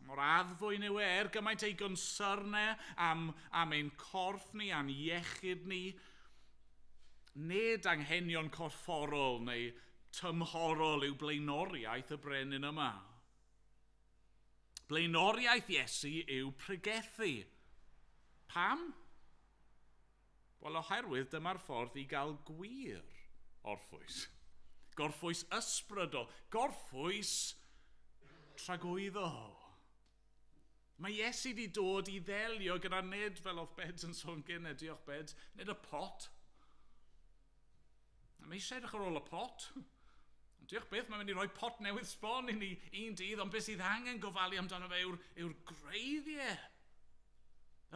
mor addfwyn yw e, er gymaint ei gonsyrnau am ein corff ni, am iechyd ni, nid anghenion corfforol neu tymhorol yw blaenoriaeth y brenin yma. Blaenoriaeth Iesu yw pregethu. Pam? Wel, oherwydd dyma'r ffordd i gael gwir orffwys. Gorffwys ysbrydol, gorffwys tragwyddol. Mae Iesu wedi dod i ddelio gyda nid, fel oedd Beds yn sôn gynnau, diolch Beds, nid y pot. Mae eisiau edrych ar ôl y pot. Diolch beth, mae'n mynd i roi pot newydd sbon i ni un dydd, ond beth sydd angen gofalu amdano fe yw'r greiddiau.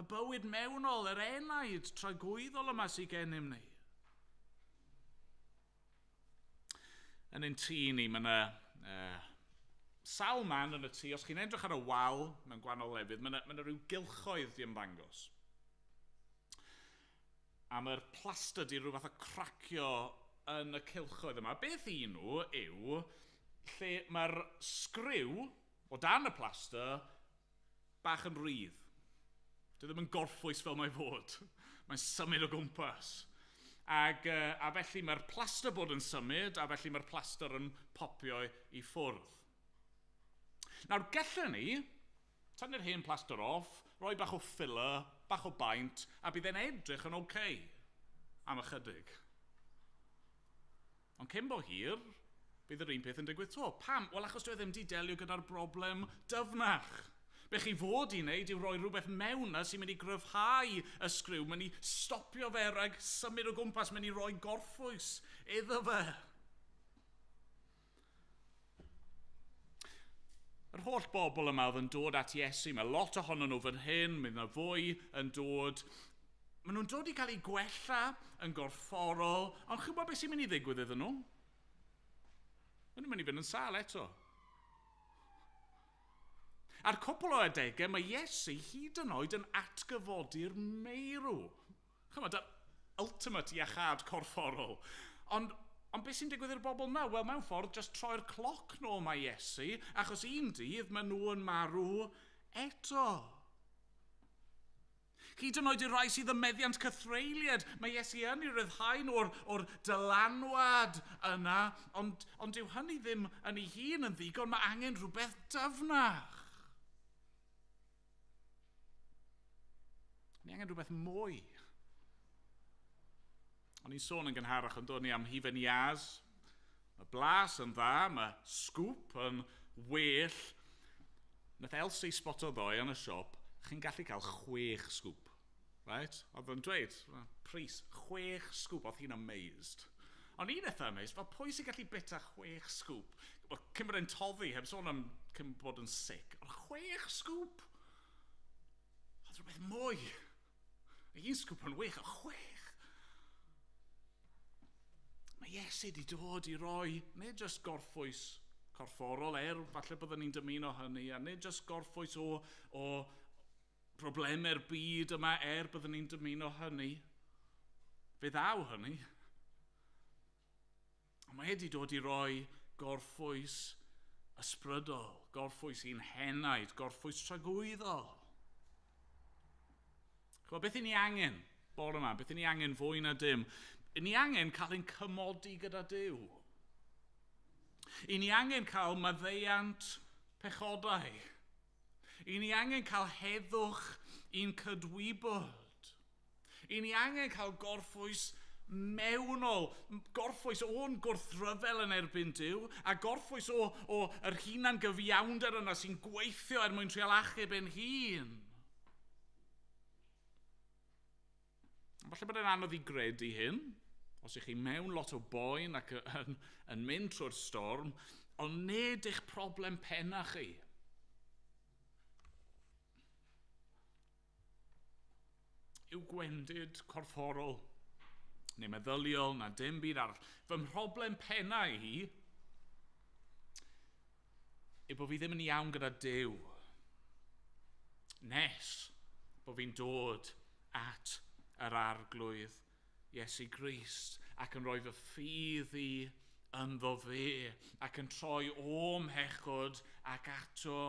Y bywyd mewnol, yr enaid tragwyddol yma sydd gennym ni. Yn ein tŷ ni, mae yna sawl man yn y tŷ. Os chi'n edrych ar y wal mewn gwahanol lefydd, mae yna rhyw gylchoedd di ymddangos. A mae'r plaster di rhyw fath o cracio yn y cylchoedd yma. Beth un nhw yw lle mae'r sgriw o dan y plaster bach yn rhydd. Dwi ddim yn gorffwys fel mae fod. Mae'n symud o gwmpas. A felly mae'r plaster bod yn symud, a felly mae'r plaster yn popio i ffwrdd. Nawr, gallwn ni tynnu'r hen plaster off, rhoi bach o filler, bach o baint, a bydd e'n edrych yn oce am ychydig. Ond cyn bo hir, bydd yr un peth yn digwydd to. Pam? Wel, achos dwi ddim wedi delio gyda'r broblem dyfnach. Be chi fod i wneud yw rhoi rhywbeth mewn na sy'n mynd i gryfhau y sgriw, mynd i stopio fe rhag symud o gwmpas, mynd i roi gorffwys iddo fe. Yr holl bobl yma oedd yn dod at Iesu, mae lot ohonyn nhw fan hyn, mae yna fwy yn dod. Maen nhw'n dod i gael eu gwella yn gorfforol, ond chi'n gwybod beth sy'n mynd i ddigwydd iddyn nhw? Maen nhw'n mynd i fynd yn sâl eto. A'r cwpl o adegau, mae Iesu hyd yn oed yn atgyfodi'r meirw. Chymod, yr ultimate iachâd corfforol. Ond beth sy'n digwydd i'r bobl yna? Wel, mewn ffordd, just troi'r cloc nôl mae Iesu, achos un dydd maen nhw yn marw eto. Hyd yn oed i'r rhai sydd yn meddiant cythreuliad, mae Iesu yn ei ryddhau nhw o'r dylanwad yna, ond dyw hynny ddim yn ei hun yn ddigon, mae angen rhywbeth dyfnach. Ni angen rhywbeth mwy. O'n i'n sôn yn gynharach yn dod ni am hufen ias. Mae blas yn dda, mae sgwp yn well. Nath Elsie sboto ddoe yn y siop, chi'n gallu cael 6 sgwp. Right? Oedd yn dweud, pris, 6 sgwp, oedd hi'n amazed. O'n i'n eitha amazed, fel pwy sy'n gallu bita 6 sgwp? Wel, cyn bod e'n toddi, heb sôn am cyn bod yn sick, ond 6 sgwp! Oedd rhywbeth mwy. Un sgwp yn wych, ond 6! Mae Iesu wedi dod i roi, nid jyst gorffwys corfforol, er falle byddwn ni'n dymuno hynny, a nid jyst gorffwys o problemau'r byd yma, er byddwn ni'n dymuno hynny. Fe ddaw hynny. Ond mae wedi dod i roi gorffwys ysbrydol, gorffwys i'n henaid, gorffwys tragwyddol. Chwa, beth i ni angen bore yma? Beth i ni angen fwy na dim? I ni angen cael ein cymodi gyda Duw. I ni angen cael maddeuant pechodau. I ni angen cael heddwch i'n cydwybod. I ni angen cael gorffwys mewnol, gorffwys o'n gwrthryfel yn erbyn Duw, a gorffwys o yr hunan gyfiawnder yna sy'n gweithio er mwyn trial achub ein hun. Falle bod e'n anodd i gredu hyn, os ych chi mewn lot o boen ac yn mynd trwy'r storm, ond nid eich problem penna chi. Yw gwendid corfforol, neu meddyliol, na dim byd arall. Fy mhroblem penna i yw bod fi ddim yn iawn gyda Duw. Nes bod fi'n dod at yr Arglwydd Iesu Grist ac yn rhoi fy ffydd i ynddo fe ac yn troi o'm mhechod ac ato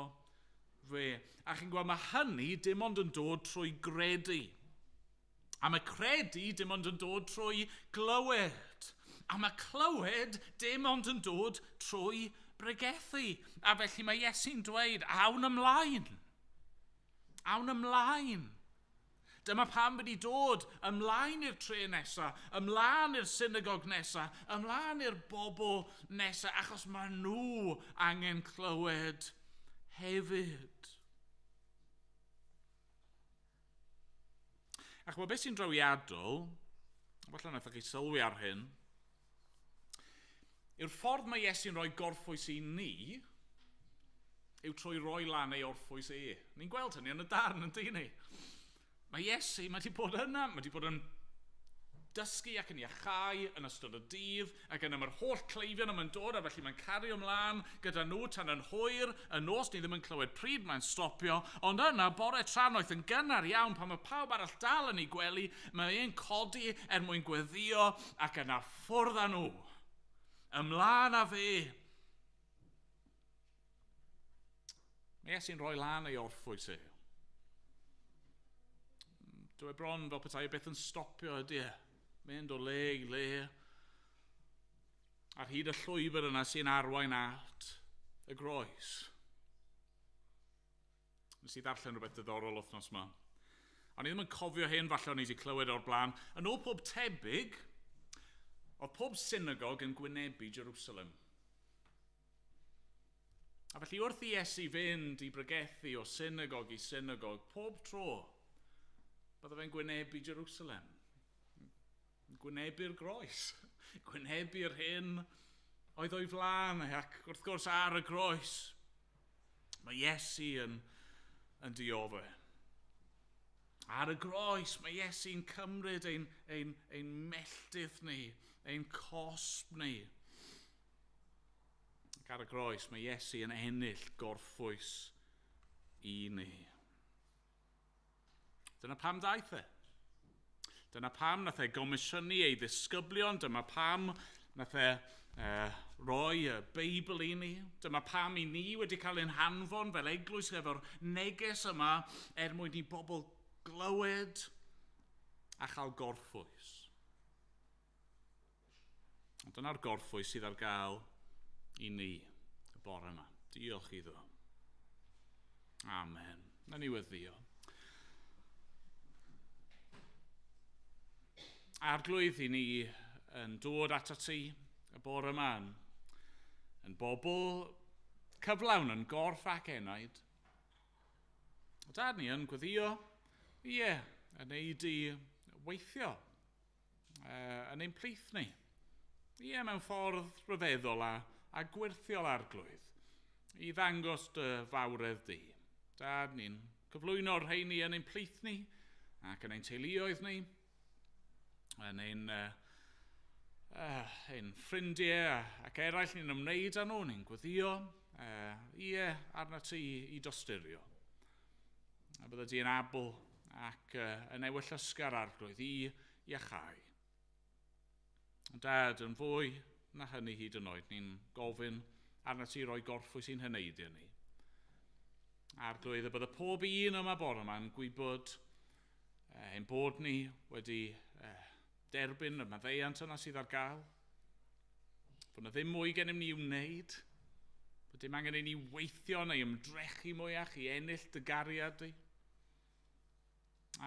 fe. A chi'n gweld, mae hynny dim ond yn dod trwy gredu. A mae credu dim ond yn dod trwy glywed. A mae clywed dim ond yn dod trwy bregethu. A felly mae Iesu'n dweud, awn ymlaen. Awn ymlaen. Dyma pam wedi dod ymlaen i'r tre nesa, ymlaen i'r synagog nesa, ymlaen i'r bobl nesa, achos mae nhw angen clywed hefyd. Ac mae beth sy'n drawiadol, falle wnaethoch chi sylwi ar hyn, yw'r ffordd mae Iesu'n rhoi gorffwys i ni yw trwy roi lan ei orffwys e. Ni'n gweld hynny yn y darn, yn dyn ni? Mae Iesu, mae wedi bod yna, mae wedi bod yn dysgu ac yn iachau yn ystod y dydd, ac yna mae'r holl cleifion yma'n dod, a felly mae'n cario ymlaen gyda nhw tan yn hwyr, y nos ni ddim yn clywed pryd mae'n stopio, ond yna bore trannoeth yn gynnar iawn pan mae pawb arall dal yn ei gwely, mae e'n codi er mwyn gweddio ac yna ffwrdd â nhw. Ymlaen â fe. Mae Iesu'n rhoi lan ei orffwys e. Dwi bron fel petai beth yn stopio ydy e. Mynd o le i le. Ar hyd y llwybr yna sy'n arwain at y groes. Nes i ddarllen rhywbeth diddorol wythnos yma. O'n i ddim yn cofio hyn, falle o'n i wedi clywed o'r blaen. Yn ôl pob tebyg, oedd pob synagog yn gwynebu Jerusalem. A felly wrth i Iesu fynd i bregethu o synagog i synagog, pob tro, bydde fe'n gwynebu Jerusalem. Gwynebu'r groes. Gwynebu'r hyn oedd o'i flaen ac wrth gwrs ar y groes. Mae Iesu yn dioddef. Ar y groes mae Iesu'n cymryd ein melltith ni, ein cosb ni. Ac ar y groes mae Iesu yn ennill gorffwys i ni. Dyna pam daeth e. Dyna pam nath e gomisiynu ei ddisgyblion, dyma pam nath e roi y Beibl i ni, dyma pam i ni wedi cael ein hanfon fel eglwys efo'r neges yma er mwyn i bobl glywed a chael gorffwys. Ond dyna'r gorffwys sydd ar gael i ni y bore yma. Diolch iddo. Amen. Na ni weddio. Arglwydd, i ni yn dod atat ti y bore yma, yn Yn bobl cyflawn yn gorff ac enaid. Dad, ni yn gweddio, ie, yn neud i weithio yn ein plith ni. Ie, mewn ffordd rhyfeddol a gwirthiol Arglwydd, i ddangos dy fawredd di. Dad, ni'n cyflwyno'r rheini yn ein plith ni, ac yn ein teuluoedd ni, yn ein ffrindiau ac eraill ni'n ymwneud â nhw, ni'n gweddio, ie, arna ti i dosturio. A bydde di yn abl ac yn ewyllysgar Arglwydd i iachau. Dad, yn fwy na hynny hyd yn oed, ni'n gofyn arna ti roi gorffwys i'n heneidiau ni. Arglwydd, y bydde pob un yma bore yma'n gwybod ein bod ni wedi derbyn y maddeuant yna sydd ar gael. Bod yna ddim mwy gennym ni i'w wneud. Bod dim angen i ni weithio neu ymdrechu mwyach i ennill dy gariad di.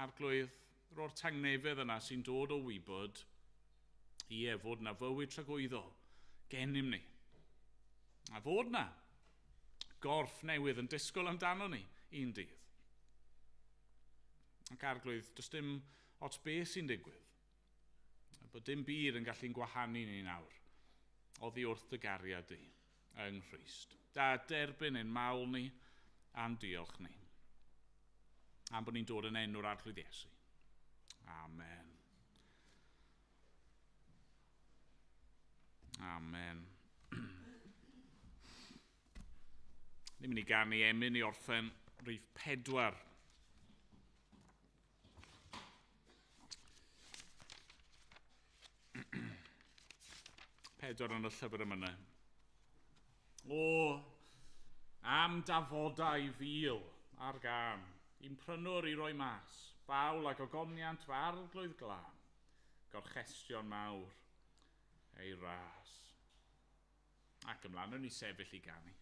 Arglwydd, ro'r tangnefedd yna sy'n dod o wybod, ie, fod yna fywyd tragwyddol gennym ni. A fod yna gorff newydd yn disgwyl amdano ni un dydd. Ac Arglwydd, does dim ots beth sy'n digwydd. Bod dim byd yn gallu'n gwahanu ni nawr oddi wrth dy gariad di yng Nghrist. Da, derbyn ein mawl ni a'n diolch ni. Am bod ni'n dod yn enw'r Arglwydd Iesu. Amen. Amen. Ni'n mynd i ganu emyn i orffen rhif 4. Pedwar yn y llyfr yma. O, am dafodau fil ar gam, i'n prynwr i roi mas, bawl ac ogoniant fy arglwydd glân, gorchestion mawr ei ras. Ac ymlaen, o'n i sefyll i ganu.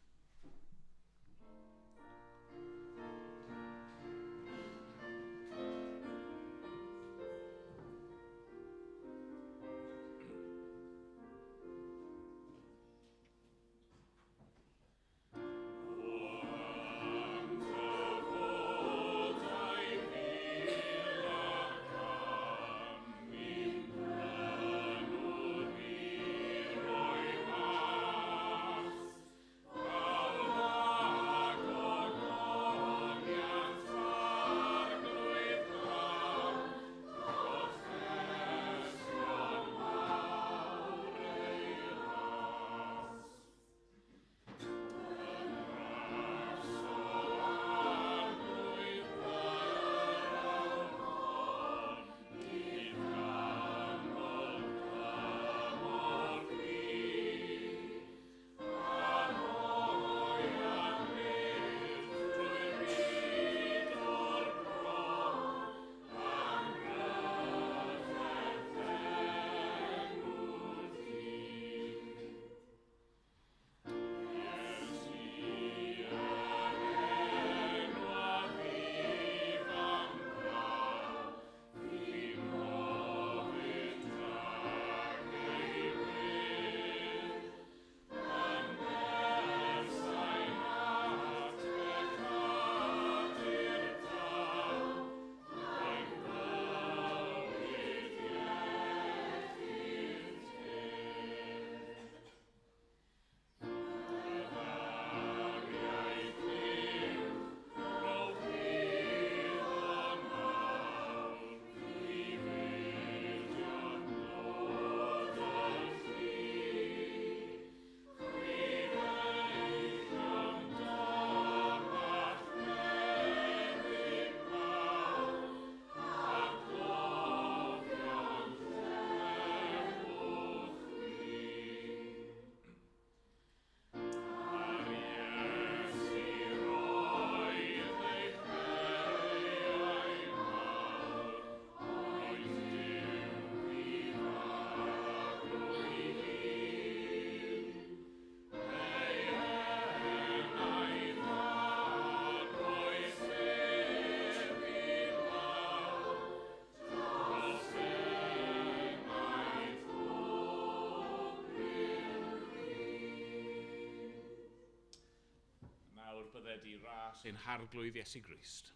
Bydded i ras ein harglwydd Iesu Grist,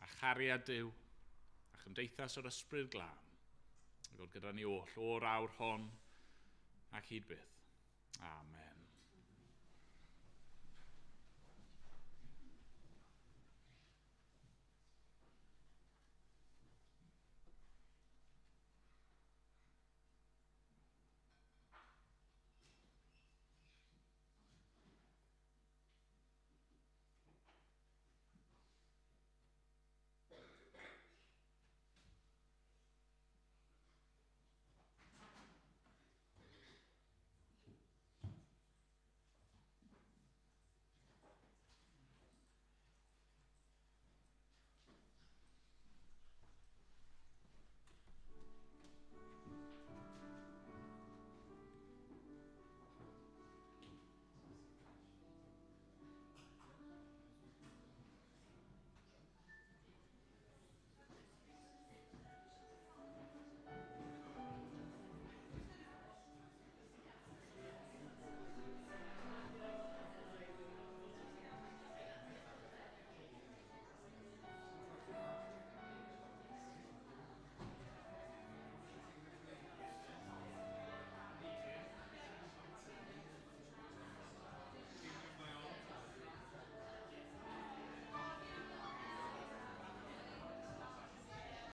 a chariad Duw, a chymdeithas yr Ysbryd Glân, a god gyda ni oll o'r awr hon ac hyd byth. Amen.